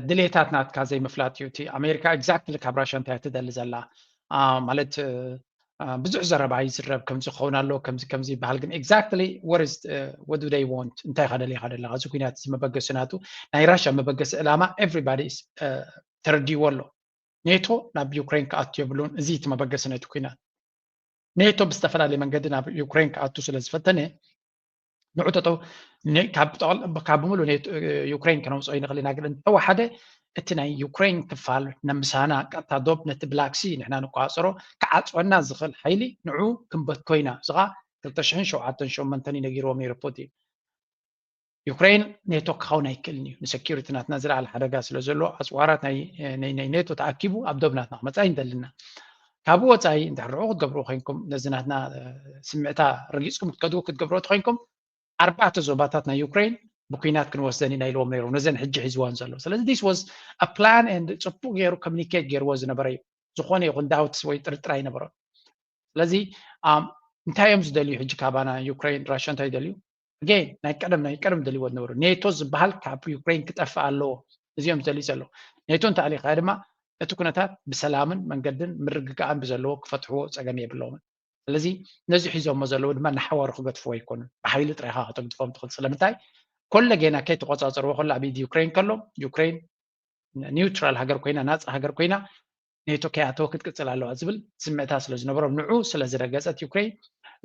ድሌታት ናትካ ዘይምፍላጥ እዩ። እቲ ኣሜሪካ exactly ካብ ራሽያ እንታይ ትደሊ ዘላ ማለት ብዙሕ ዘረባ ይዝረብ ከምዚ ክኸውን ኣለዎ ከምዚ ከምዚ ይበሃል ግን exactly what is what do they want እንታይ ኢኻ ደሊኻ ዘለኻ እዚ ኩናት እዚ መበገሲ ናቱ ናይ ራሽያ መበገሲ ዕላማ everybody ተረዲዎ ኣሎ። ኔቶ ናብ ዩክሬን ክኣቱ የብሉን። እዚ እቲ መበገሲ ናይቲ ኩናት ኔቶ ብዝተፈላለየ መንገዲ ናብ ዩክሬን ክኣቱ ስለ ዝፈተነ ንዑ ጠጠው ካብ ብምሉ ዩክሬን ከነውፅኦ ይንኽእል ኢና። ግን እንተወሓደ እቲ ናይ ዩክሬን ክፋል ንምሳና ቀጥታ ዶብ ነቲ ብላክ ሲ ንሕና ንቆፃፀሮ ክዓፅወና ዝኽእል ሓይሊ ንዑ ክንበትኮ ኢና። እዚ ከዓ ክልተ ሽሕን ሸውዓተን ሸሞንተን እዩ ነጊርዎም ነይሩ ፑቲን። ዩክሬን ኔቶ ክኸውን ኣይክእልን እዩ። ንሰኪሪቲ ናትና ዝለዓለ ሓደጋ ስለ ዘሎ ኣፅዋራት ናይ ኔቶ ተኣኪቡ ኣብ ዶብ ናትና ክመፃ ይንደልና። ካብኡ ወፃኢ እንድሕር ንዑ ክትገብርዎ ኮይንኩም ነዚ ናትና ስምዕታ ረጊፅኩም ክትከድዎ ክትገብርዎ ተኮይንኩም ኣርባዕተ ዞባታት ናይ ዩክሬን ብኩናት ክንወስደን ኢና ኢልዎም ነይሮም ነዘን ሕጂ ሒዝዋን ዘሎ። ስለዚ this was a plan and ፅቡቅ ገይሩ ኮሚኒኬት ገይርዎ ዝነበረ እዩ። ዝኾነ ይኹን ዳውትስ ወይ ጥርጥር ኣይነበሮም። ስለዚ እንታይ እዮም ዝደልዩ ሕጂ ካባና ዩክሬን ራሽያ እንታይ ይደልዩ? ኣገይን ናይ ቀደም ናይ ቀደም ደልይዎ ዝነበሩ ኔቶ ዝበሃል ካብ ዩክሬን ክጠፍእ ኣለዎ። እዚኦም ዝደልዩ ዘለዉ። ኔቶ እንተኣሊኻ ድማ እቲ ኩነታት ብሰላምን መንገድን ምርግጋእን ብዘለዎ ክፈትሕዎ ፀገም የብለዎምን። ስለዚ ነዚ ሒዞሞ ዘለዉ ድማ ንሓዋሩ ክገድፍዎ ኣይኮኑን። ብሓይሊ ጥራይኻ ከተግድፎም ትኽእል። ስለምንታይ? ኮለ ጌና ከይተቆፃፀርዎ ከሎ ኣብ ኢድ ዩክሬን ከሎ ዩክሬን ኒውትራል ሃገር ኮይና ናፃ ሃገር ኮይና ኔቶ ከይኣተወ ክትቅፅል ኣለዋ ዝብል ስምዕታ ስለ ዝነበሮም ንዑ ስለ ዝረገፀት ዩክሬን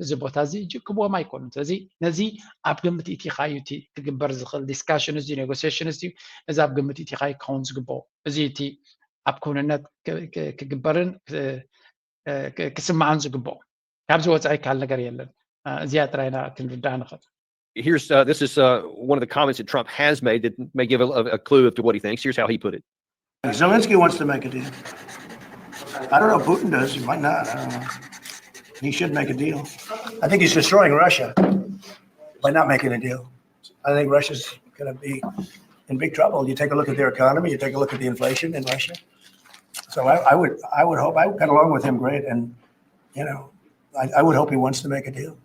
እዚ ቦታ እዚ ጅክብዎም ኣይኮኑን። ስለዚ ነዚ ኣብ ግምት ኢቲኻ እዩ እቲ ክግበር ዝኽእል ዲስካሽን እዚ ኔጎሲሽን እዚ እዚ ኣብ ግምት ኢቲኻ እዩ ክኸውን ዝግብኦ። እዚ እቲ ኣብ ክውንነት ክግበርን ክስማዕን ዝግብኦ። ካብዚ ወፃኢ ካል ነገር የለን። እዚኣ ጥራይና ክንርዳእ ንኽእል። Here's uh, this is uh, one of the comments that Trump has made that may give a, a clue to what he thinks. Here's how he put it. Zelensky wants to make a deal. I don't know if Putin does. He might not. I don't know. He should make a deal. I think he's destroying Russia by not making a deal. I think Russia's going to be in big trouble. You take a look at their economy. You take a look at the inflation in Russia. So I, I would, I would hope I got along with him great, and you know, I, I would hope he wants to make a deal.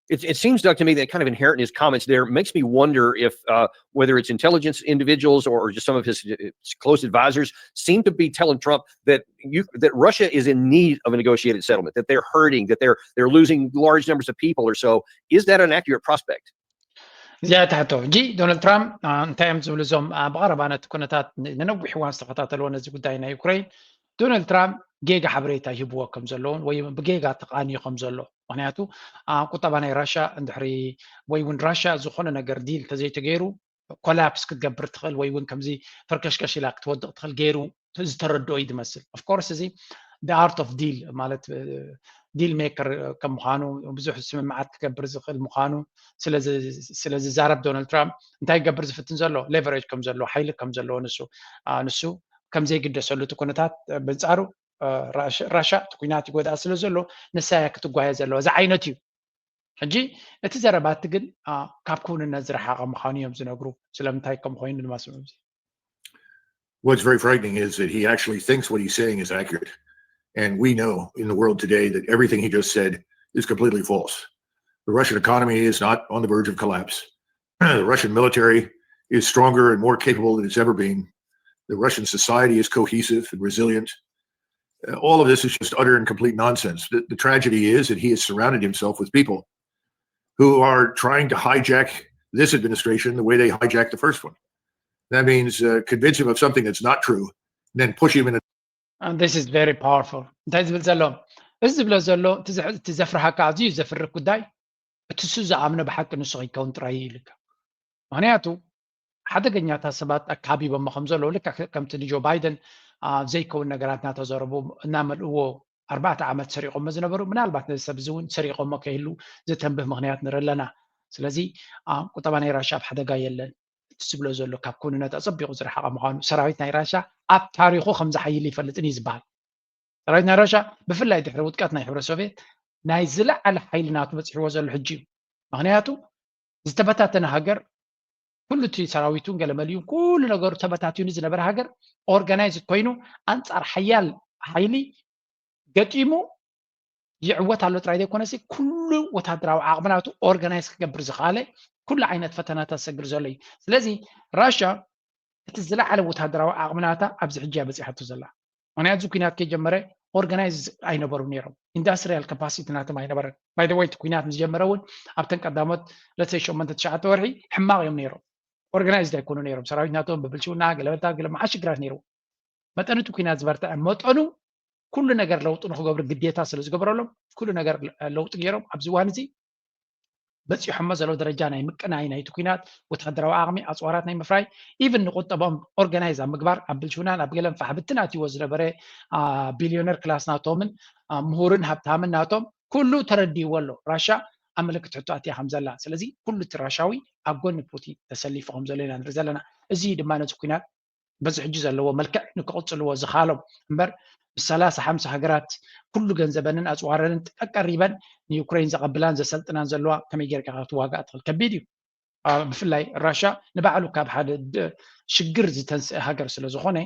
It, it seems, Doug, to me that kind of inherent in his comments there makes me wonder if uh, whether it's intelligence individuals or, or just some of his, his close advisors seem to be telling Trump that you that Russia is in need of a negotiated settlement, that they're hurting, that they're they're losing large numbers of people or so. Is that an accurate prospect? እዚኣ ትሕቶ ሕጂ ዶናልድ ትራምፕ እንታይ እዮም ዝብሉ እዞም ብቐረባ ነቲ ኩነታት ንነዊሕ እዋን ዝተኸታተልዎ ነዚ ጉዳይ ናይ ዩክሬን ዶናልድ ትራምፕ ጌጋ ሓበሬታ ይህብዎ ከም ዘለውን ወይ ብጌጋ ተቃንዩ ከም ዘሎ ምክንያቱ ቁጠባ ናይ ራሻ እንድሕሪ ወይ እውን ራሻ ዝኾነ ነገር ዲል ተዘይተገይሩ ኮላፕስ ክትገብር ትኽእል ወይ እውን ከምዚ ፈርከሽከሽ ኢላ ክትወድቕ ትኽእል ገይሩ ዝተረድኦ እዩ ዝመስል። ኦፍኮርስ እዚ the art of deal ማለት ዲል ሜከር ከም ምዃኑ ብዙሕ ስምምዓት ክገብር ዝኽእል ምዃኑ ስለ ዝዛረብ ዶናልድ ትራምፕ እንታይ ክገብር ዝፍትን ዘሎ ሌቨሬጅ ከም ዘለዎ ሓይሊ ከም ዘለዎ ንሱ ንሱ ከም ዘይግደሰሉ እቲ ኩነታት ብንፃሩ ራሻ እቲ ኩናት ይጎድኣ ስለ ዘሎ ንሳ እያ ክትጓየ ዘለዋ እዚ ዓይነት እዩ። ሕጂ እቲ ዘረባቲ ግን ካብ ክውንነት ዝረሓቐ ምዃኑ እዮም ዝነግሩ። ስለምንታይ ከም ኮይኑ ድማ ስምዑ። What's very frightening is that he actually thinks what he's saying is accurate. And we know in the world today that everything he just said is completely false. The Russian economy is not on the verge of collapse. The Russian military is stronger and more capable than it's ever been. The Russian society is cohesive and resilient. Uh, all of this is just utter and complete nonsense. The, the tragedy is that he has surrounded himself with people who are trying to hijack this administration the way they hijacked the first one. That means uh, convince him of something that's not true, then push him in a And this is very powerful. እንታይ ዝብል ዘሎ እዚ ዝብሎ ዘሎ እቲ ዘፍርሃካ ኣዝዩ ዘፍርህ ጉዳይ እቲ እሱ ዝኣምኖ ብሓቂ ንሱ ከይከውን ጥራይ እዩ ኢልካ። ምክንያቱ ሓደገኛታት ሰባት ኣካቢቦሞ ከም ዘለዉ ልክዕ ከምቲ ንጆ ባይደን ዘይከውን ነገራት እናተዘረቡ እናመልእዎ ኣርባዕተ ዓመት ሰሪቖሞ ዝነበሩ ምናልባት ነዚ ሰብ እዚ እውን ሰሪቖሞ ከይህሉ ዘተንብህ ምክንያት ንርኢ ኣለና። ስለዚ ቁጠባ ናይ ራሻ ኣብ ሓደጋ የለን። እቲ ዝብሎ ዘሎ ካብ ክውንነት ኣጸቢቑ ዝረሓቐ ምዃኑ ሰራዊት ናይ ራሻ ኣብ ታሪኹ ከም ዝሓይል ይፈልጥን እዩ ዝበሃል። ሰራዊት ናይ ራሻ ብፍላይ ድሕሪ ውድቀት ናይ ሕብረት ሶቪየት ናይ ዝለዓለ ሓይሊ ናቱ በፂሕዎ ዘሎ ሕጂ እዩ። ምክንያቱ ዝተበታተነ ሃገር ኩሉ እቲ ሰራዊቱን ገለመሊኡን ኩሉ ነገሩ ተበታቲኑ ዝነበረ ሃገር ኦርጋናይዝ ኮይኑ ኣንፃር ሓያል ሓይሊ ገጢሙ ይዕወት ኣሎ ጥራይ ዘይኮነሲ ኩሉ ወታደራዊ ዓቕሚ ናቱ ኦርጋናይዝ ክገብር ዝኽኣለ ኩሉ ዓይነት ፈተናታት ዝሰግር ዘሎ እዩ። ስለዚ ራሻ እቲ ዝለዓለ ወታደራዊ ዓቕሚ ናታ ኣብዚ ሕጂ እያ በፂሓቶ ዘላ። ምክንያቱ እዚ ኩናት ከይጀመረ ኦርጋናይዝ ኣይነበሩ ነይሮም። ኢንዳስትሪያል ካፓሲቲ ናቶም ኣይነበረን። ባይ ዘ ወይ እቲ ኩናት ምስ ጀመረ እውን ኣብተን ቀዳሞት ለተይ ሸሞንተ ትሽዓተ ወርሒ ሕማቕ እዮም ነይሮም። ኦርጋናይዝድ ኣይኮኑ ነይሮም። ሰራዊት ናቶም ብብልሽውና ገለበታ ገለ መዓት ሽግራት ነይርዎ። መጠን እቲ ኩናት ዝበርትዐ መጠኑ ኩሉ ነገር ለውጢ ንክገብሩ ግዴታ ስለ ዝገበረሎም ኩሉ ነገር ለውጢ ገይሮም ኣብዚ እዋን እዚ በፂሖሞ ዘለዉ ደረጃ ናይ ምቅናይ ናይቲ ኩናት ወታደራዊ ዓቕሚ ኣፅዋራት ናይ ምፍራይ ኢቭን ንቁጠቦም ኦርጋናይዝ ኣብ ምግባር ኣብ ብልሽውናን ኣብ ገለን ፋሕብትን ኣትይዎ ዝነበረ ቢልዮነር ክላስ ናቶምን ምሁርን ሃብታምን ናቶም ኩሉ ተረዲእዎ ኣሎ። ራሻ ኣብ ምልክት ሕቶ ኣትያ ከም ዘላ። ስለዚ ኩሉ እቲ ራሻዊ ኣብ ጎኒ ፑቲን ተሰሊፉ ከም ዘሎ ኢና ንርኢ ዘለና። እዚ ድማ ነዚ ኩናት በዚ ሕጂ ዘለዎ መልክዕ ንክቕጽልዎ ዝኻሎም እምበር፣ ብ30 50 ሃገራት ኩሉ ገንዘበንን ኣጽዋረንን ቀሪበን ንዩክሬን ዘቐብላን ዘሰልጥናን ዘለዋ ከመይ ጌርካ ክትዋጋእ ትኽእል? ከቢድ እዩ። ብፍላይ ራሻ ንባዕሉ ካብ ሓደ ሽግር ዝተንስአ ሃገር ስለ ዝኾነ፣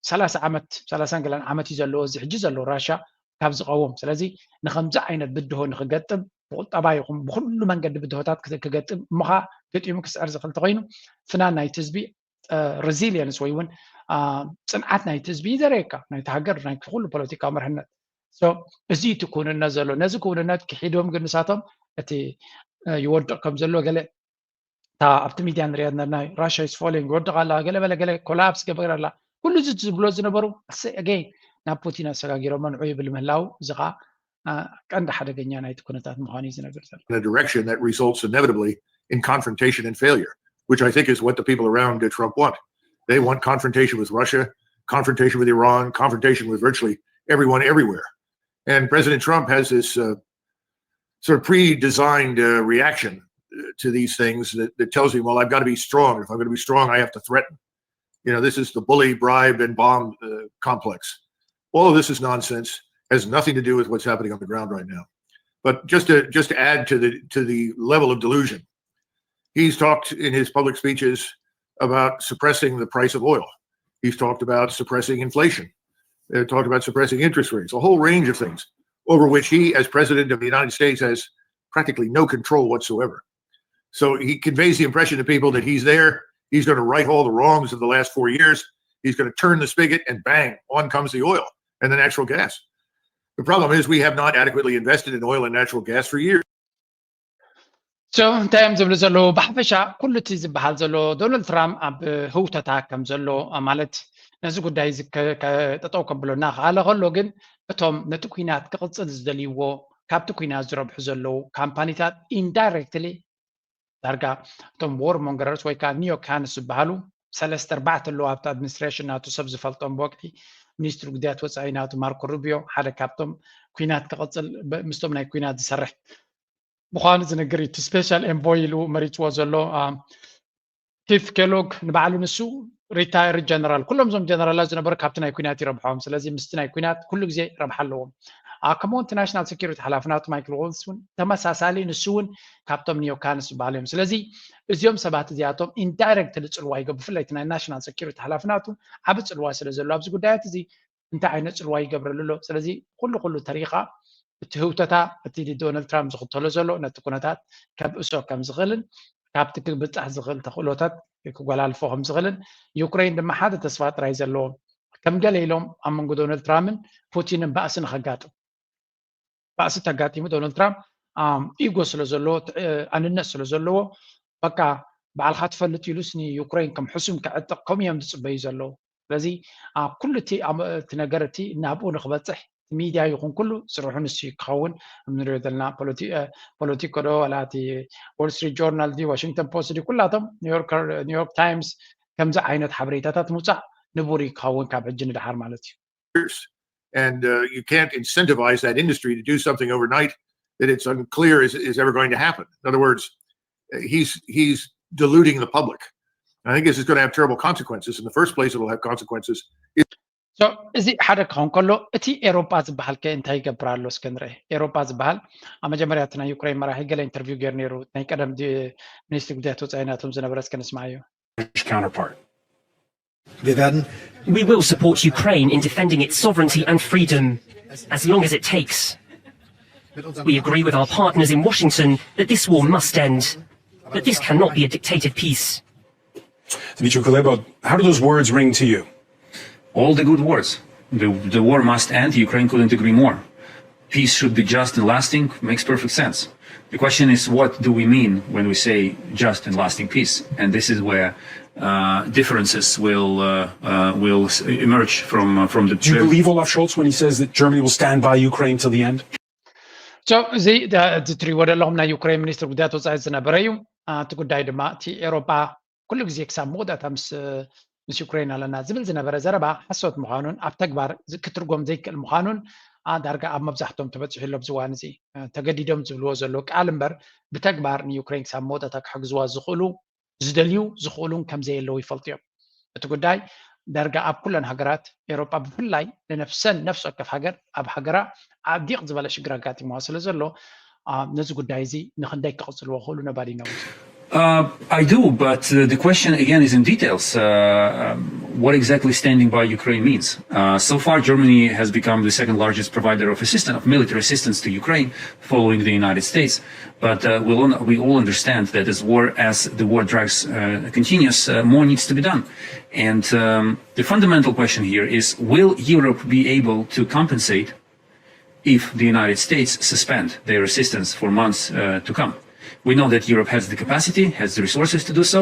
30 ዓመት 30 ገለን ዓመት እዩ ዘለዎ እዚ ሕጂ ዘሎ ራሻ ካብ ዝቐውም። ስለዚ ንከምዚ ዓይነት ብድሆ ንክገጥም፣ ብቁጠባ ይኹን ብኩሉ መንገዲ ብድሆታት ክገጥም እሞ ኸዓ ገጢሙ ክስዕር ዝኽእል እንተኾይኑ፣ ፍናን ናይቲ ህዝቢ፣ ሬዚሊየንስ ወይ እውን ጽንዓት ናይቲ ህዝቢ ይዘረየካ፣ ናይቲ ሃገር፣ ናይ ኩሉ ፖለቲካዊ መርሕነት። እዚ እቲ ክውንነት ዘሎ። ነዚ ክውንነት ክሒዶም ግን ንሳቶም እቲ ይወድቕ ከም ዘሎ ገለ እታ ኣብቲ ሚድያ ንሪኣ ናይ ራሽያ ኢስ ፎሊንግ ይወድቕ ኣላ፣ ገለ በለ ገለ ኮላፕስ ገበር ኣላ፣ ኩሉ እዚ ዝብሎ ዝነበሩ ኣገይን ናብ ፑቲን ኣሰጋጊሮሞ ንዑ ይብል ምህላው፣ እዚ ከዓ ቀንዲ ሓደገኛ ናይቲ ኩነታት ምዃኑ እዩ ዝነግር ዘሎ። in a direction that results inevitably in confrontation and failure, which I think is what the people around Trump want. They want confrontation with Russia, confrontation with Iran, confrontation with virtually everyone everywhere. And President Trump has this uh, sort of pre-designed uh, reaction uh, to these things that, that tells him, well, I've got to be strong. If I'm going to be strong, I have to threaten. You know, this is the bully, bribe, and bomb uh, complex. All of this is nonsense, has nothing to do with what's happening on the ground right now. But just to just to add to the to the level of delusion, he's talked in his public speeches about suppressing the price of oil. He's talked about suppressing inflation. Uh, talked about suppressing interest rates, a whole range of things over which he, as president of the United States, has practically no control whatsoever. So he conveys the impression to people that he's there, he's going to right all the wrongs of the last four years, he's going to turn the spigot, and bang, on comes the oil and the natural gas. The problem is we have not adequately invested in oil and natural gas for years. So እንታይ እዮም ዝብሉ ዘለዉ? ብሓፈሻ ኩሉ እቲ ዝበሃል ዘሎ ዶናልድ ትራምፕ ኣብ ህውተታ ከም ዘሎ፣ ማለት ነዚ ጉዳይ እዚ ጠጠው ከብሎ እናኸኣለ ከሎ ግን፣ እቶም ነቲ ኩናት ክቕፅል ዝደልይዎ፣ ካብቲ ኩናት ዝረብሑ ዘለዉ ካምፓኒታት ኢንዳይሬክትሊ ዳርጋ እቶም ዎር ሞንገረርስ ወይ ከዓ ኒዮ ካንስ ዝበሃሉ ሰለስተ ኣርባዕተ ኣለዉ ኣብቲ ኣድሚኒስትሬሽን ናቱ ሰብ ዝፈልጦም። ብወግዒ ሚኒስትሪ ጉዳያት ወፃኢ ናቱ ማርኮ ሩቢዮ ሓደ ካብቶም ኩናት ክቕፅል ምስቶም ናይ ኩናት ዝሰርሕ ምዃኑ ዝነግር እዩ። እቲ ስፔሻል ኤንቮይ ኢሉ መሪፅዎ ዘሎ ኪፍ ኬሎግ ንባዕሉ ንሱ ሪታየርድ ጀነራል፣ ኩሎም እዞም ጀነራላት ዝነበሩ ካብቲ ናይ ኩናት ይረብሖም። ስለዚ ምስቲ ናይ ኩናት ኩሉ ግዜ ረብሓ ኣለዎም። ከምኡ እቲ ናሽናል ሴኪሪቲ ሓላፊ ናቱ ማይክል ዋልስ እውን ተመሳሳሊ፣ ንሱ እውን ካብቶም ኒዮካንስ ዝበሃሉ እዮም። ስለዚ እዚኦም ሰባት እዚኣቶም ኢንዳይሬክትሊ ፅልዋ ይገብሩ። ብፍላይ እቲ ናይ ናሽናል ሴኪሪቲ ሓላፊ ናቱ ዓቢ ፅልዋ ስለ ዘሎ ኣብዚ ጉዳያት እዚ እንታይ ዓይነት ፅልዋ ይገብረሉ ኣሎ? ስለዚ ኩሉ ኩሉ ተሪኻ እቲ ህውተታ እቲ ዶናልድ ትራምፕ ዝኽተሎ ዘሎ ነቲ ኩነታት ከብእሶ ከም ዝኽእልን ካብቲ ክብፃሕ ዝኽእል ተኽእሎታት ክጎላልፎ ከም ዝኽእልን፣ ዩክሬን ድማ ሓደ ተስፋ ጥራይ ዘለዎ ከም ገለ ኢሎም ኣብ መንጎ ዶናልድ ትራምፕን ፑቲንን ባእሲ ንኸጋጥም ባእሲ ተጋጢሙ ዶናልድ ትራምፕ ኢጎ ስለ ዘለዎ ኣንነት ስለ ዘለዎ በቃ ባዕልካ ትፈልጥ ኢሉስ ንዩክሬን ከም ሕሱም ክዕጥቕ ከምኡ እዮም ዝፅበዩ ዘለዉ። ስለዚ ኩሉ እቲ ነገር እቲ ናብኡ ንክበፅሕ ሚድያ ይኹን ኩሉ ስርሑ ንሱ ክኸውን ንሪኦ ዘለና ፖለቲኮ ዶ ዋላ እቲ ዎል ስትሪት ጆርናል ዲ ዋሽንግተን ፖስት ዲ ኩላቶም ኒውዮርክ ታይምስ ከምዚ ዓይነት ሓበሬታታት ምውፃእ ንቡር እዩ ክኸውን ካብ ሕጂ ንድሓር ማለት እዩ። And uh, you can't incentivize that industry to do something overnight that it's unclear is, is ever going to happen. In other words, he's he's deluding the public. I think this is going to have terrible consequences. In the first place, it'll have consequences. So እዚ ሓደ ክኸውን ከሎ እቲ ኤሮጳ ዝበሃል ከ እንታይ ይገብር ኣሎ እስከ ንርአ። ኤሮጳ ዝበሃል ኣብ መጀመርያ እቲ ናይ ዩክሬን መራሒ ገለ ኢንተርቪው ገይሩ ነይሩ ናይ ቀደም ሚኒስትሪ ጉዳያት ወፃኢ ናቶም ዝነበረ እስከ ንስማዓዮ። Counterpart. Vivadin. We will support Ukraine in defending its sovereignty and freedom, as long as it takes. We agree with our partners in Washington that this war must end, but this cannot be a dictated peace. Dmitry Kuleba, how do those words ring to you? All the good words. The, the war must end. Ukraine couldn't agree more. Peace should be just and lasting. Makes perfect sense. The question is, what do we mean when we say just and lasting peace? And this is where uh, differences will uh, uh, will emerge from uh, from the. Do you believe Olaf Scholz when he says that Germany will stand by Ukraine till the end? So እዚ እዚ ትሪእዎ ዘለኹም ናይ ዩክሬን ሚኒስትር ጉዳያት ወፃኢ ዝነበረ እዩ። እቲ ጉዳይ ድማ እቲ ኤሮጳ ኩሉ ግዜ ክሳብ መወዳእታ ምስ ምስ ዩክሬን ኣለና ዝብል ዝነበረ ዘረባ ሓሶት ምዃኑን ኣብ ተግባር ክትርጎም ዘይክእል ምዃኑን ዳርጋ ኣብ መብዛሕቶም ተበፂሑ ኣሎ። ኣብዚ እዋን እዚ ተገዲዶም ዝብልዎ ዘለዉ ቃል እምበር፣ ብተግባር ንዩክሬን ክሳብ መወዳእታ ክሕግዝዋ ዝኽእሉ ዝደልዩ ዝኽእሉን ከም ዘየለዉ ይፈልጡ እዮም። እቲ ጉዳይ ዳርጋ ኣብ ኩለን ሃገራት ኤውሮጳ፣ ብፍላይ ንነፍሰን ነፍሲ ወከፍ ሃገር ኣብ ሃገራ ኣዲቕ ዝበለ ሽግር ኣጋጢምዋ ስለ ዘሎ፣ ነዚ ጉዳይ እዚ ንኽንደይ ክቕጽልዎ ክኽእሉ ነባዲና። Uh, I do, but uh, the question again is in details. Uh, um, what exactly standing by Ukraine means? Uh, so far, Germany has become the second largest provider of assistance, of military assistance to Ukraine, following the United States. But uh, we, all, we all understand that as war, as the war drags uh, continues, uh, more needs to be done. And um, the fundamental question here is: will Europe be able to compensate if the United States suspend their assistance for months uh, to come? We know that Europe has the capacity, has the resources to do so.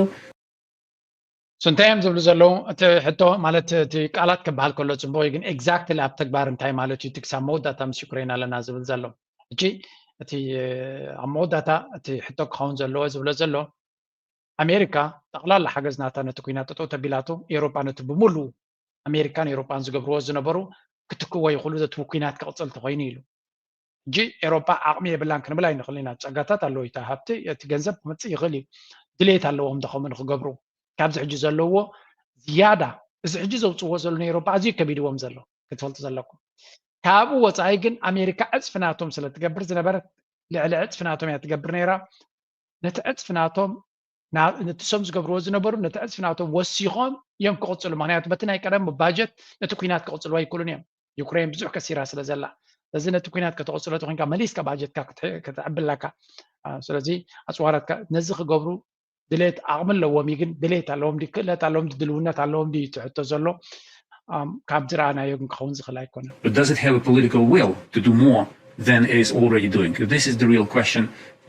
So እንታይ እዮም ዝብሉ ዘለዉ? እቲ ሕቶ ማለት እቲ ቃላት ክበሃል ከሎ ጽቡቕ እዩ፣ ግን exactly ኣብ ተግባር እንታይ ማለት እዩ? እቲ ክሳብ መወዳእታ ምስ ዩክሬን ኣለና ዝብል ዘሎ። ሕጂ እቲ ኣብ መወዳእታ እቲ ሕቶ ክኸውን ዘለዎ ዝብሎ ዘሎ፣ ኣሜሪካ ጠቕላላ ሓገዝ ናታ ነቲ ኲናት ጠጠው ተቢላቶ፣ ኤውሮጳ ነቲ ብምሉኡ ኣሜሪካን ኤውሮጳን ዝገብርዎ ዝነበሩ ክትክእዎ ይኽእሉ፣ እቲ ኲናት ክቕጽል ተኾይኑ ኢሉ። ሕጂ ኤውሮጳ ዓቕሚ የብላን ክንብል ኣይንኽእልን ኢና። ጸጋታት ኣለዎ፣ እቲ ሃብቲ፣ እቲ ገንዘብ ክመጽእ ይኽእል እዩ። ድሌት ኣለዎም ዶ ከምኡ ንክገብሩ? ካብዚ ሕጂ ዘለዎ ዝያዳ፣ እዚ ሕጂ ዘውጽእዎ ዘሎ ንኤውሮጳ ኣዝዩ ከቢድዎም ዘሎ ክትፈልጡ ዘለኩም። ካብኡ ወጻኢ ግን ኣሜሪካ ዕጽፊ ናቶም ስለ ትገብር ዝነበረት፣ ልዕሊ ዕጽፊ ናቶም እያ ትገብር ነይራ። ነቲ ዕጽፊ ናቶም፣ ነቲ ሶም ዝገብርዎ ዝነበሩ ነቲ ዕጽፊ ናቶም ወሲኾም እዮም ክቕጽሉ። ምክንያቱ በቲ ናይ ቀደም ባጀት ነቲ ኲናት ክቕጽልዎ ኣይክእሉን እዮም። ዩክሬን ብዙሕ ከሲራ ስለ ዘላ፣ ስለዚ ነቲ ኲናት ከተቕጽሎ ተኮንካ መሊስካ ባጀትካ ክትዕብላካ። ስለዚ ኣፅዋራትካ ነዚ ክገብሩ ድሌት ዓቕሚ ኣለዎም እዩ፣ ግን ድሌት ኣለዎም ድዩ፣ ክእለት ኣለዎም ድዩ፣ ድልውነት ኣለዎም ድዩ ትሕቶ ዘሎ። ካብ ዝረኣናዮ ግን ክኸውን ዝኽእል ኣይኮነን። But does it have a political will to do more than it is already doing? This is the real question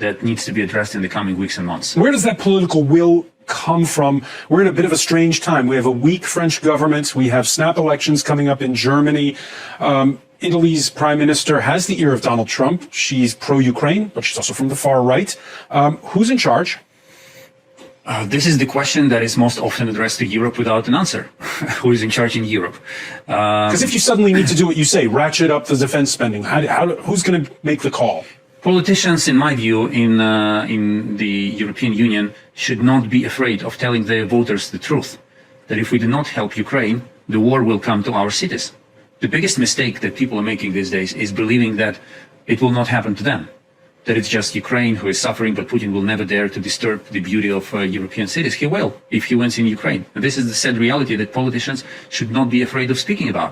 that needs to be addressed in the coming weeks and months. Where does that political will come from? We're in a bit of a strange time. We have a weak French government. We have snap elections coming up in Germany. Um, Italy's prime minister has the ear of Donald Trump. She's pro Ukraine, but she's also from the far right. Um, who's in charge? Uh, this is the question that is most often addressed to Europe without an answer. Who is in charge in Europe? Because um, if you suddenly need to do what you say, ratchet up the defense spending, how, how, who's going to make the call? Politicians, in my view, in, uh, in the European Union should not be afraid of telling their voters the truth, that if we do not help Ukraine, the war will come to our cities. The biggest mistake that people are making these days is believing that it will not happen to them, that it's just Ukraine who is suffering, but Putin will never dare to disturb the beauty of uh, European cities. He will, if he wins in Ukraine. And this is the sad reality that politicians should not be afraid of speaking about.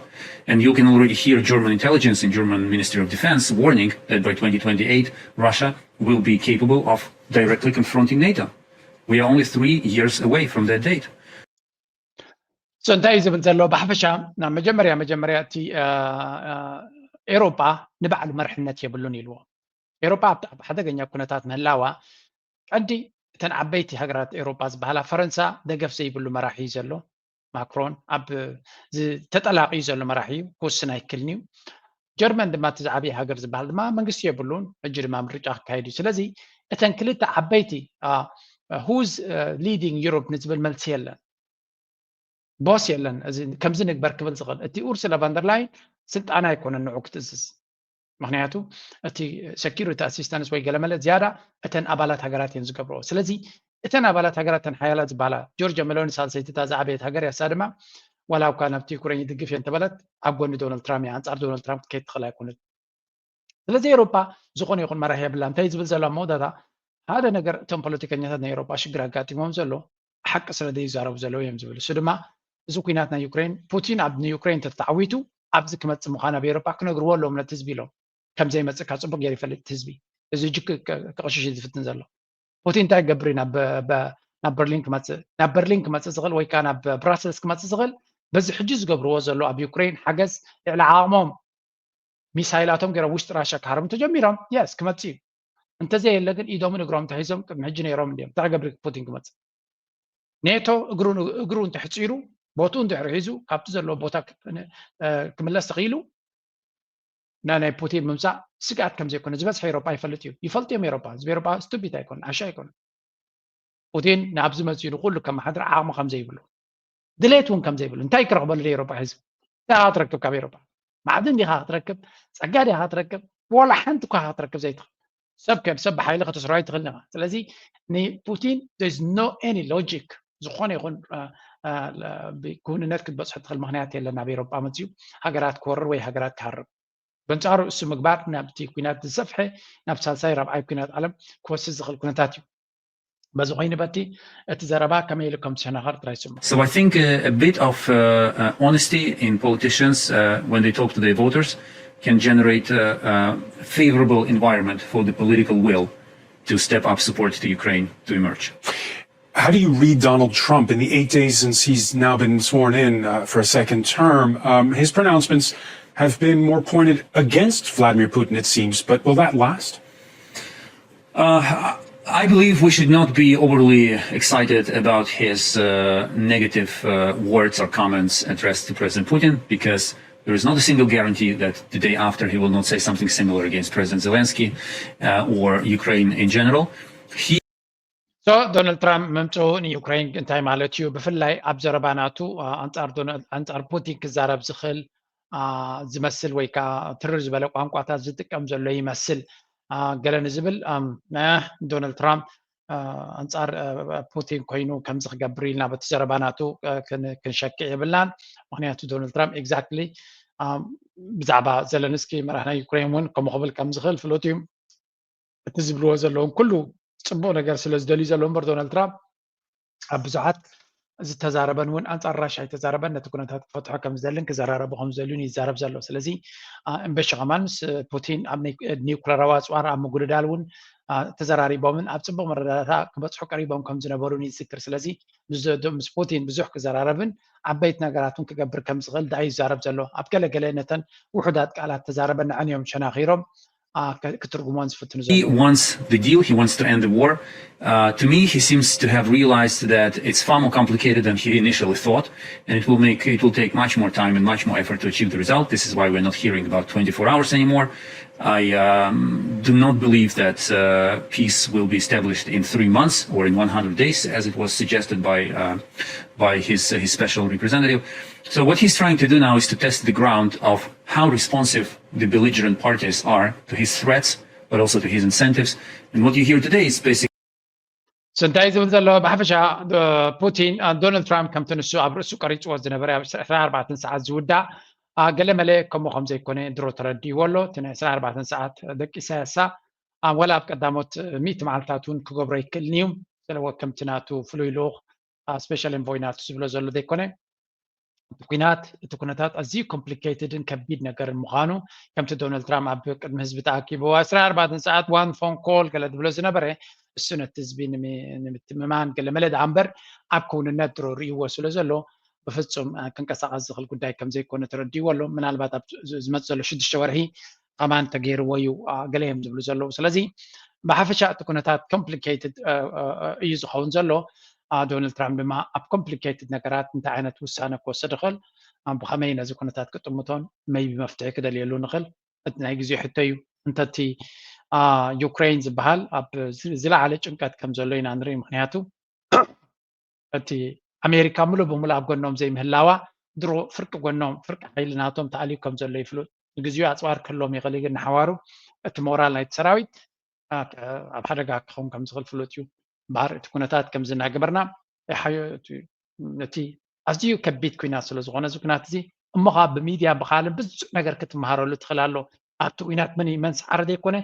And you can already hear German intelligence and German Ministry of Defense warning that by twenty twenty-eight, Russia will be capable of directly confronting NATO. We are only three years away from that date. So እንታይ እዩ ዝብል ዘሎ? ብሓፈሻ ናብ መጀመርያ መጀመርያ እቲ ኤሮጳ ንባዕሉ መርሕነት የብሉን ኢልዎ። ኤሮጳ ኣብ ሓደገኛ ኩነታት ምህላዋ ቀንዲ እተን ዓበይቲ ሃገራት ኤሮጳ ዝበሃላ፣ ፈረንሳ ደገፍ ዘይብሉ መራሒ እዩ ዘሎ ማክሮን፣ ኣብ ተጠላቂ እዩ ዘሎ መራሒ እዩ፣ ክውስን ኣይክልን እዩ። ጀርመን ድማ እቲ ዝዓበየ ሃገር ዝበሃል ድማ መንግስቲ የብሉን፣ ሕጂ ድማ ምርጫ ክካየድ እዩ። ስለዚ እተን ክልተ ዓበይቲ who's leading Europe ንዝብል መልሲ የለን። ቦስ የለን እዚ ከምዚ ንግበር ክብል ዝኽእል። እቲ ኡርሱላ ቫንደርላይን ስልጣና ኣይኮነን ንዑ ክትእዝዝ። ምክንያቱ እቲ security assistance ወይ ገለመለ ዝያዳ እተን ኣባላት ሃገራት እየን ዝገብርዎ። ስለዚ እተን ኣባላት ሃገራት እተን ሓያላት ዝበሃላ፣ ጆርጆ ሜሎኒ ሳልሰይቲ እታ ዝዓበየት ሃገር እያ፣ እሳ ድማ ዋላ እኳ ናብቲ ዩክሬን ይድግፍ እየ እንተበለት ኣብ ጎኒ ዶናልድ ትራምፕ እያ፣ ኣንጻር ዶናልድ ትራምፕ ክትከይድ ትኽእል ኣይኮነትን። ስለዚ ኤውሮጳ ዝኾነ ይኹን መራሒ የብላ። እንታይ ዝብል ዘሎ ኣብ መወዳእታ ሓደ ነገር እቶም ፖለቲከኛታት ናይ ኤውሮጳ ሽግር ኣጋጢሞም ዘሎ ሓቂ ስለ ዘይዛረቡ ዘለዉ እዮም ዝብል። እሱ ድማ እዚ ኩናት ናይ ዩክሬን ፑቲን ኣብ ንዩክሬን ተተዓዊቱ ኣብዚ ክመጽእ ምዃን ኣብ ኤውሮጳ ክነግርዎ ኣለዎም ነቲ ህዝቢ ኢሎም ከም ዘይመጽእ ካብ ጽቡቅ ገይሩ ይፈልጥ እቲ ህዝቢ። እዚ እጅ ክቕሽሽ እዩ ዝፍትን ዘሎ። ፑቲን እንታይ ክገብር እዩ ናብ በርሊን ክመጽእ? ናብ በርሊን ክመጽእ ዝኽእል ወይ ከዓ ናብ ብራሰልስ ክመጽእ ዝኽእል በዚ ሕጂ ዝገብርዎ ዘሎ ኣብ ዩክሬን ሓገዝ ልዕሊ ዓቕሞም ሚሳይላቶም ገይሮም ውሽጢ ራሻ ክሃርሙ ተጀሚሮም የስ ክመጽእ እዩ። እንተዘየለ ግን ኢዶምን እግሮም ተሒዞም ቅድሚ ሕጂ ነይሮም እንዲዮም። እንታይ ክገብር ፑቲን ክመጽእ? ኔቶ እግሩ እግሩ እንተሕጺሩ ቦትኡ እንድሕሪ ሒዙ ካብቲ ዘለዎ ቦታ ክምለስ ተኽኢሉ ናይ ናይ ፑቲን ምምጻእ ስግኣት ከም ዘይኮነ ዝበዝሐ ኤውሮጳ ይፈልጥ እዩ። ይፈልጥ እዮም ኤውሮጳ። ህዝቢ ኤውሮጳ ስቱፒድ ኣይኮነ፣ ዓሻ ኣይኮነ። ፑቲን ናብዚ መጺኡ ንኩሉ ከመሓድር ዓቕሚ ከም ዘይብሉ ድሌት እውን ከም ዘይብሉ እንታይ ክረኽበሉ ዶ ኤውሮጳ ሕዚ እንታይ ትረክብ ካብ ኤውሮጳ? ማዕድን ዲኻ ክትረክብ፣ ጸጋ ዲኻ ክትረክብ፣ ዋላ ሓንቲ እኳ ክትረክብ ዘይትኽእል ሰብ ከም ሰብ ብሓይሊ ከተስርሖ ኣይትኽእልን ኢኻ። ስለዚ ንፑቲን there's no any logic፣ ዝኾነ ይኹን ክውንነት ክትበፅሑ ትኽእል ምኽንያት የለን። ናብ ኤሮጳ መፅዩ ሃገራት ክወርር ወይ ሃገራት ክሃርም። በንጻሩ እሱ ምግባር ናብቲ ኩናት ዝሰፍሐ ናብ ሳልሳይ ራብዓይ ኩናት ዓለም ክወስድ ዝኽእል ኩነታት እዩ። በዚ ኮይኑ በቲ እቲ ዘረባ ከመይ ኢሉ ከም ዝሸናኸር ጥራይ ስሙ። So I think uh, a bit of uh, uh, honesty in politicians uh, when they talk to their voters can generate a, a favorable environment for the political will to step up support to Ukraine to emerge. How do you read Donald Trump in the eight days since he's now been sworn in uh, for a second term? Um, his pronouncements have been more pointed against Vladimir Putin, it seems, but will that last? Uh, I believe we should not be overly excited about his uh, negative uh, words or comments addressed to President Putin, because there is not a single guarantee that the day after he will not say something similar against President Zelensky uh, or Ukraine in general. He so ዶናልድ ትራምፕ ምምፅኡ ንዩክሬን እንታይ ማለት እዩ? ብፍላይ ኣብ ዘረባ ናቱ ኣንፃር ዶናልድ- ኣንፃር ፑቲን ክዛረብ ዝኽእል ዝመስል ወይ ከዓ ትርር ዝበለ ቋንቋታት ዝጥቀም ዘሎ ይመስል። ገለ ንዝብል ዶናልድ ትራምፕ ኣንፃር ፑቲን ኮይኑ ከምዚ ክገብር ኢልና በቲ ዘረባ ናቱ ክንሸክዕ የብልናን። ምክንያቱ ዶናልድ ትራምፕ exactly ብዛዕባ ዘለንስኪ መራሕ ናይ ዩክሬን እውን ከምኡ ክብል ከም ዝኽእል ፍሉጥ እዩ። እቲ ዝብልዎ ዘለውን ኩሉ ፅቡቅ ነገር ስለ ዝደልዩ ዘሎ እምበር ዶናልድ ትራምፕ ኣብ ብዙሓት ዝተዛረበን እውን ኣንፃር ራሻ ኣይተዛረበን፣ ነቲ ኩነታት ክፈትሖ ከም ዝደልን ክዘራረቡ ከም ዝደልዩን ይዛረብ ዘሎ። ስለዚ እምበሺ ከማን ምስ ፑቲን ኣብ ኒውክለራዊ ኣፅዋር ኣብ ምጉድዳል እውን ተዘራሪቦምን ኣብ ፅቡቅ መረዳእታ ክበፅሑ ቀሪቦም ከም ዝነበሩን ይዝክር። ስለዚ ምስ ፑቲን ብዙሕ ክዘራረብን ዓበይት ነገራት እውን ክገብር ከም ዝኽእል ደኣ ይዛረብ ዘሎ። ኣብ ገለ ገለ ነተን ውሑዳት ቃላት ተዛረበ ንዐን እዮም ሸናኺሮም ክትርጉሞን ዝፍትኑ ዘሎ። He wants the deal, he wants to end the war. Uh, to me, he seems to have realized that it's far more complicated than he initially thought, and it will make it will take much more time and much more effort to achieve the result. This is why we're not hearing about twenty-four hours anymore. I um, do not believe that uh, peace will be established in three months or in one hundred days, as it was suggested by uh, by his uh, his special representative. So what he's trying to do now is to test the ground of how responsive the belligerent parties are to his threats, but also to his incentives. And what you hear today is basically ስንታይ ዝብል ዘሎ ብሓፈሻ ፑቲን ዶናልድ ትራምፕ ከምቲ ንሱ ኣብ ርእሱ ቀሪፅዎ ዝነበረ ኣብ ዕስራን ኣርባዕተን ሰዓት ዝውዳእ ገለ መለ ከምኡ ከም ዘይኮነ ድሮ ተረዲእዎ ኣሎ። እቲ ናይ ዕስራን ኣርባዕተን ሰዓት ደቂ ኢሳያሳ ወላ ኣብ ቀዳሞት ሚእቲ መዓልታት እውን ክገብሮ ኣይክእልን እዩ። ስለዎ ከምቲ ናቱ ፍሉይ ልኡኽ ስፔሻል ኤንቮይ ናቱ ዝብሎ ዘሎ ዘይኮነ እቲ ኩናት እቲ ኩነታት ኣዝዩ ኮምፕሊኬትድን ከቢድ ነገርን ምዃኑ ከምቲ ዶናልድ ትራምፕ ኣብ ቅድሚ ህዝቢ ተኣኪቡ ዕስራን ኣርባዕተን ሰዓት ዋን ፎን ኮል ገለ ዝብሎ ዝነበረ እሱ ነቲ ህዝቢ ንምትምማን ገለ መለ ደኣ እምበር ኣብ ክውንነት ድሮ ርእይዎ ስለ ዘሎ ብፍፁም ክንቀሳቐስ ዝኽእል ጉዳይ ከም ዘይኮነ ተረዲእዎ ኣሎ። ምናልባት ኣብ ዝመፅ ዘሎ ሽዱሽተ ወርሒ ከማን ተገይርዎ እዩ ገለ እዮም ዝብሉ ዘለዉ። ስለዚ ብሓፈሻ እቲ ኩነታት ኮምፕሊኬትድ እዩ ዝኸውን ዘሎ። ዶናልድ ትራምፕ ድማ ኣብ ኮምፕሊኬትድ ነገራት እንታይ ዓይነት ውሳነ ክወስድ ይኽእል፣ ብኸመይ ነዚ ኩነታት ክጥምቶን መይቢ መፍትሒ ክደልየሉ ንኽእል እቲ ናይ ግዜ ሕቶ እዩ። እንተቲ ዩክሬን ዝበሃል ኣብ ዝለዓለ ጭንቀት ከም ዘሎ ኢና ንርኢ። ምክንያቱ እቲ ኣሜሪካ ሙሉእ ብሙሉእ ኣብ ጎኖም ዘይምህላዋ ድሮ ፍርቂ ጎኖም ፍርቂ ሓይሊ ናቶም ተኣልዩ ከም ዘሎ ይፍሉጥ። ንግዚኡ ኣፅዋር ክህሎም ይኽእል ግን ንሓዋሩ እቲ ሞራል ናይቲ ሰራዊት ኣብ ሓደጋ ክኸውን ከም ዝኽእል ፍሉጥ እዩ። እምበኣር እቲ ኩነታት ከምዚ እናገበርና ነቲ ኣዝዩ ከቢድ ኩናት ስለ ዝኾነ እዚ ኩናት እዚ እሞ ከዓ ብሚድያ ብካልን ብዙሕ ነገር ክትመሃረሉ ትኽእል ኣሎ። ኣብቲ ኩናት መን መን ሰዓረ ዘይኮነ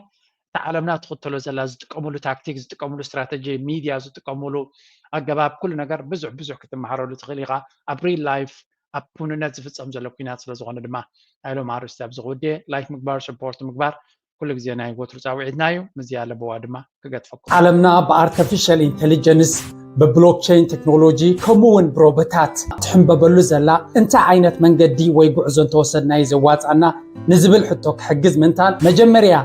እታ ዓለምና ትኽተሎ ዘላ ዝጥቀምሉ ታክቲክ ዝጥቀምሉ ስትራተጂ ሚድያ ዝጥቀምሉ ኣገባብ ኩሉ ነገር ብዙሕ ብዙሕ ክትመሃረሉ ትኽእል ኢኻ ኣብ ሪል ላይፍ ኣብ ክውንነት ዝፍፀም ዘሎ ኩናት ስለ ዝኾነ ድማ ናይሎም ኣርእስቲ ኣብዚ ክውድየ ላይክ ምግባር ሰፖርት ምግባር ኩሉ ግዜ ናይ ወትሩ ፃውዒትና እዩ። ምዚ ኣለበዋ ድማ ክገጥፈኩም። ዓለምና ብኣርተፊሻል ኢንቴሊጀንስ ብብሎክቸይን ቴክኖሎጂ ከምኡ እውን ብሮቦታት ትሕንበበሉ ዘላ እንታይ ዓይነት መንገዲ ወይ ጉዕዞ እንተወሰድና እዩ ዘዋፅኣና ንዝብል ሕቶ ክሕግዝ ምእንታን መጀመርያ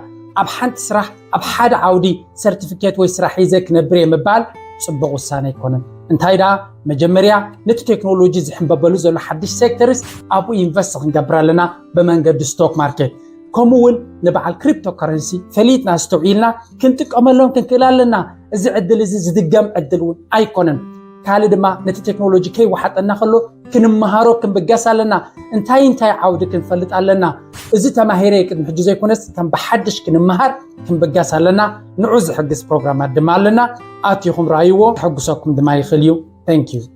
ኣብ ሓንቲ ስራሕ ኣብ ሓደ ዓውዲ ሰርቲፊኬት ወይ ስራሕ ሒዘ ክነብር እየ ምባል ፅቡቕ ውሳነ ኣይኮነን። እንታይ ደኣ መጀመርያ ነቲ ቴክኖሎጂ ዝሕንበበሉ ዘሎ ሓድሽ ሴክተርስ ኣብኡ ኢንቨስት ክንገብር ኣለና ብመንገዲ ስቶክ ማርኬት ከምኡ እውን ንበዓል ክሪፕቶ ከረንሲ ፈሊጥና ኣስተውዒልና ክንጥቀመሎም ክንክእል ኣለና። እዚ ዕድል እዚ ዝድገም ዕድል እውን ኣይኮነን። ካልእ ድማ ነቲ ቴክኖሎጂ ከይወሓጠና ከሎ ክንመሃሮ ክንብገስ ኣለና። እንታይ እንታይ ዓውዲ ክንፈልጥ ኣለና? እዚ ተማሂረ ቅድሚ ሕጂ ዘይኮነስ ከም ብሓድሽ ክንመሃር ክንብገስ ኣለና። ንዑ ዝሕግዝ ፕሮግራማት ድማ ኣለና። ኣቲኹም ረኣይዎ፣ ሕጉሰኩም ድማ ይኽእል እዩ። Thank you።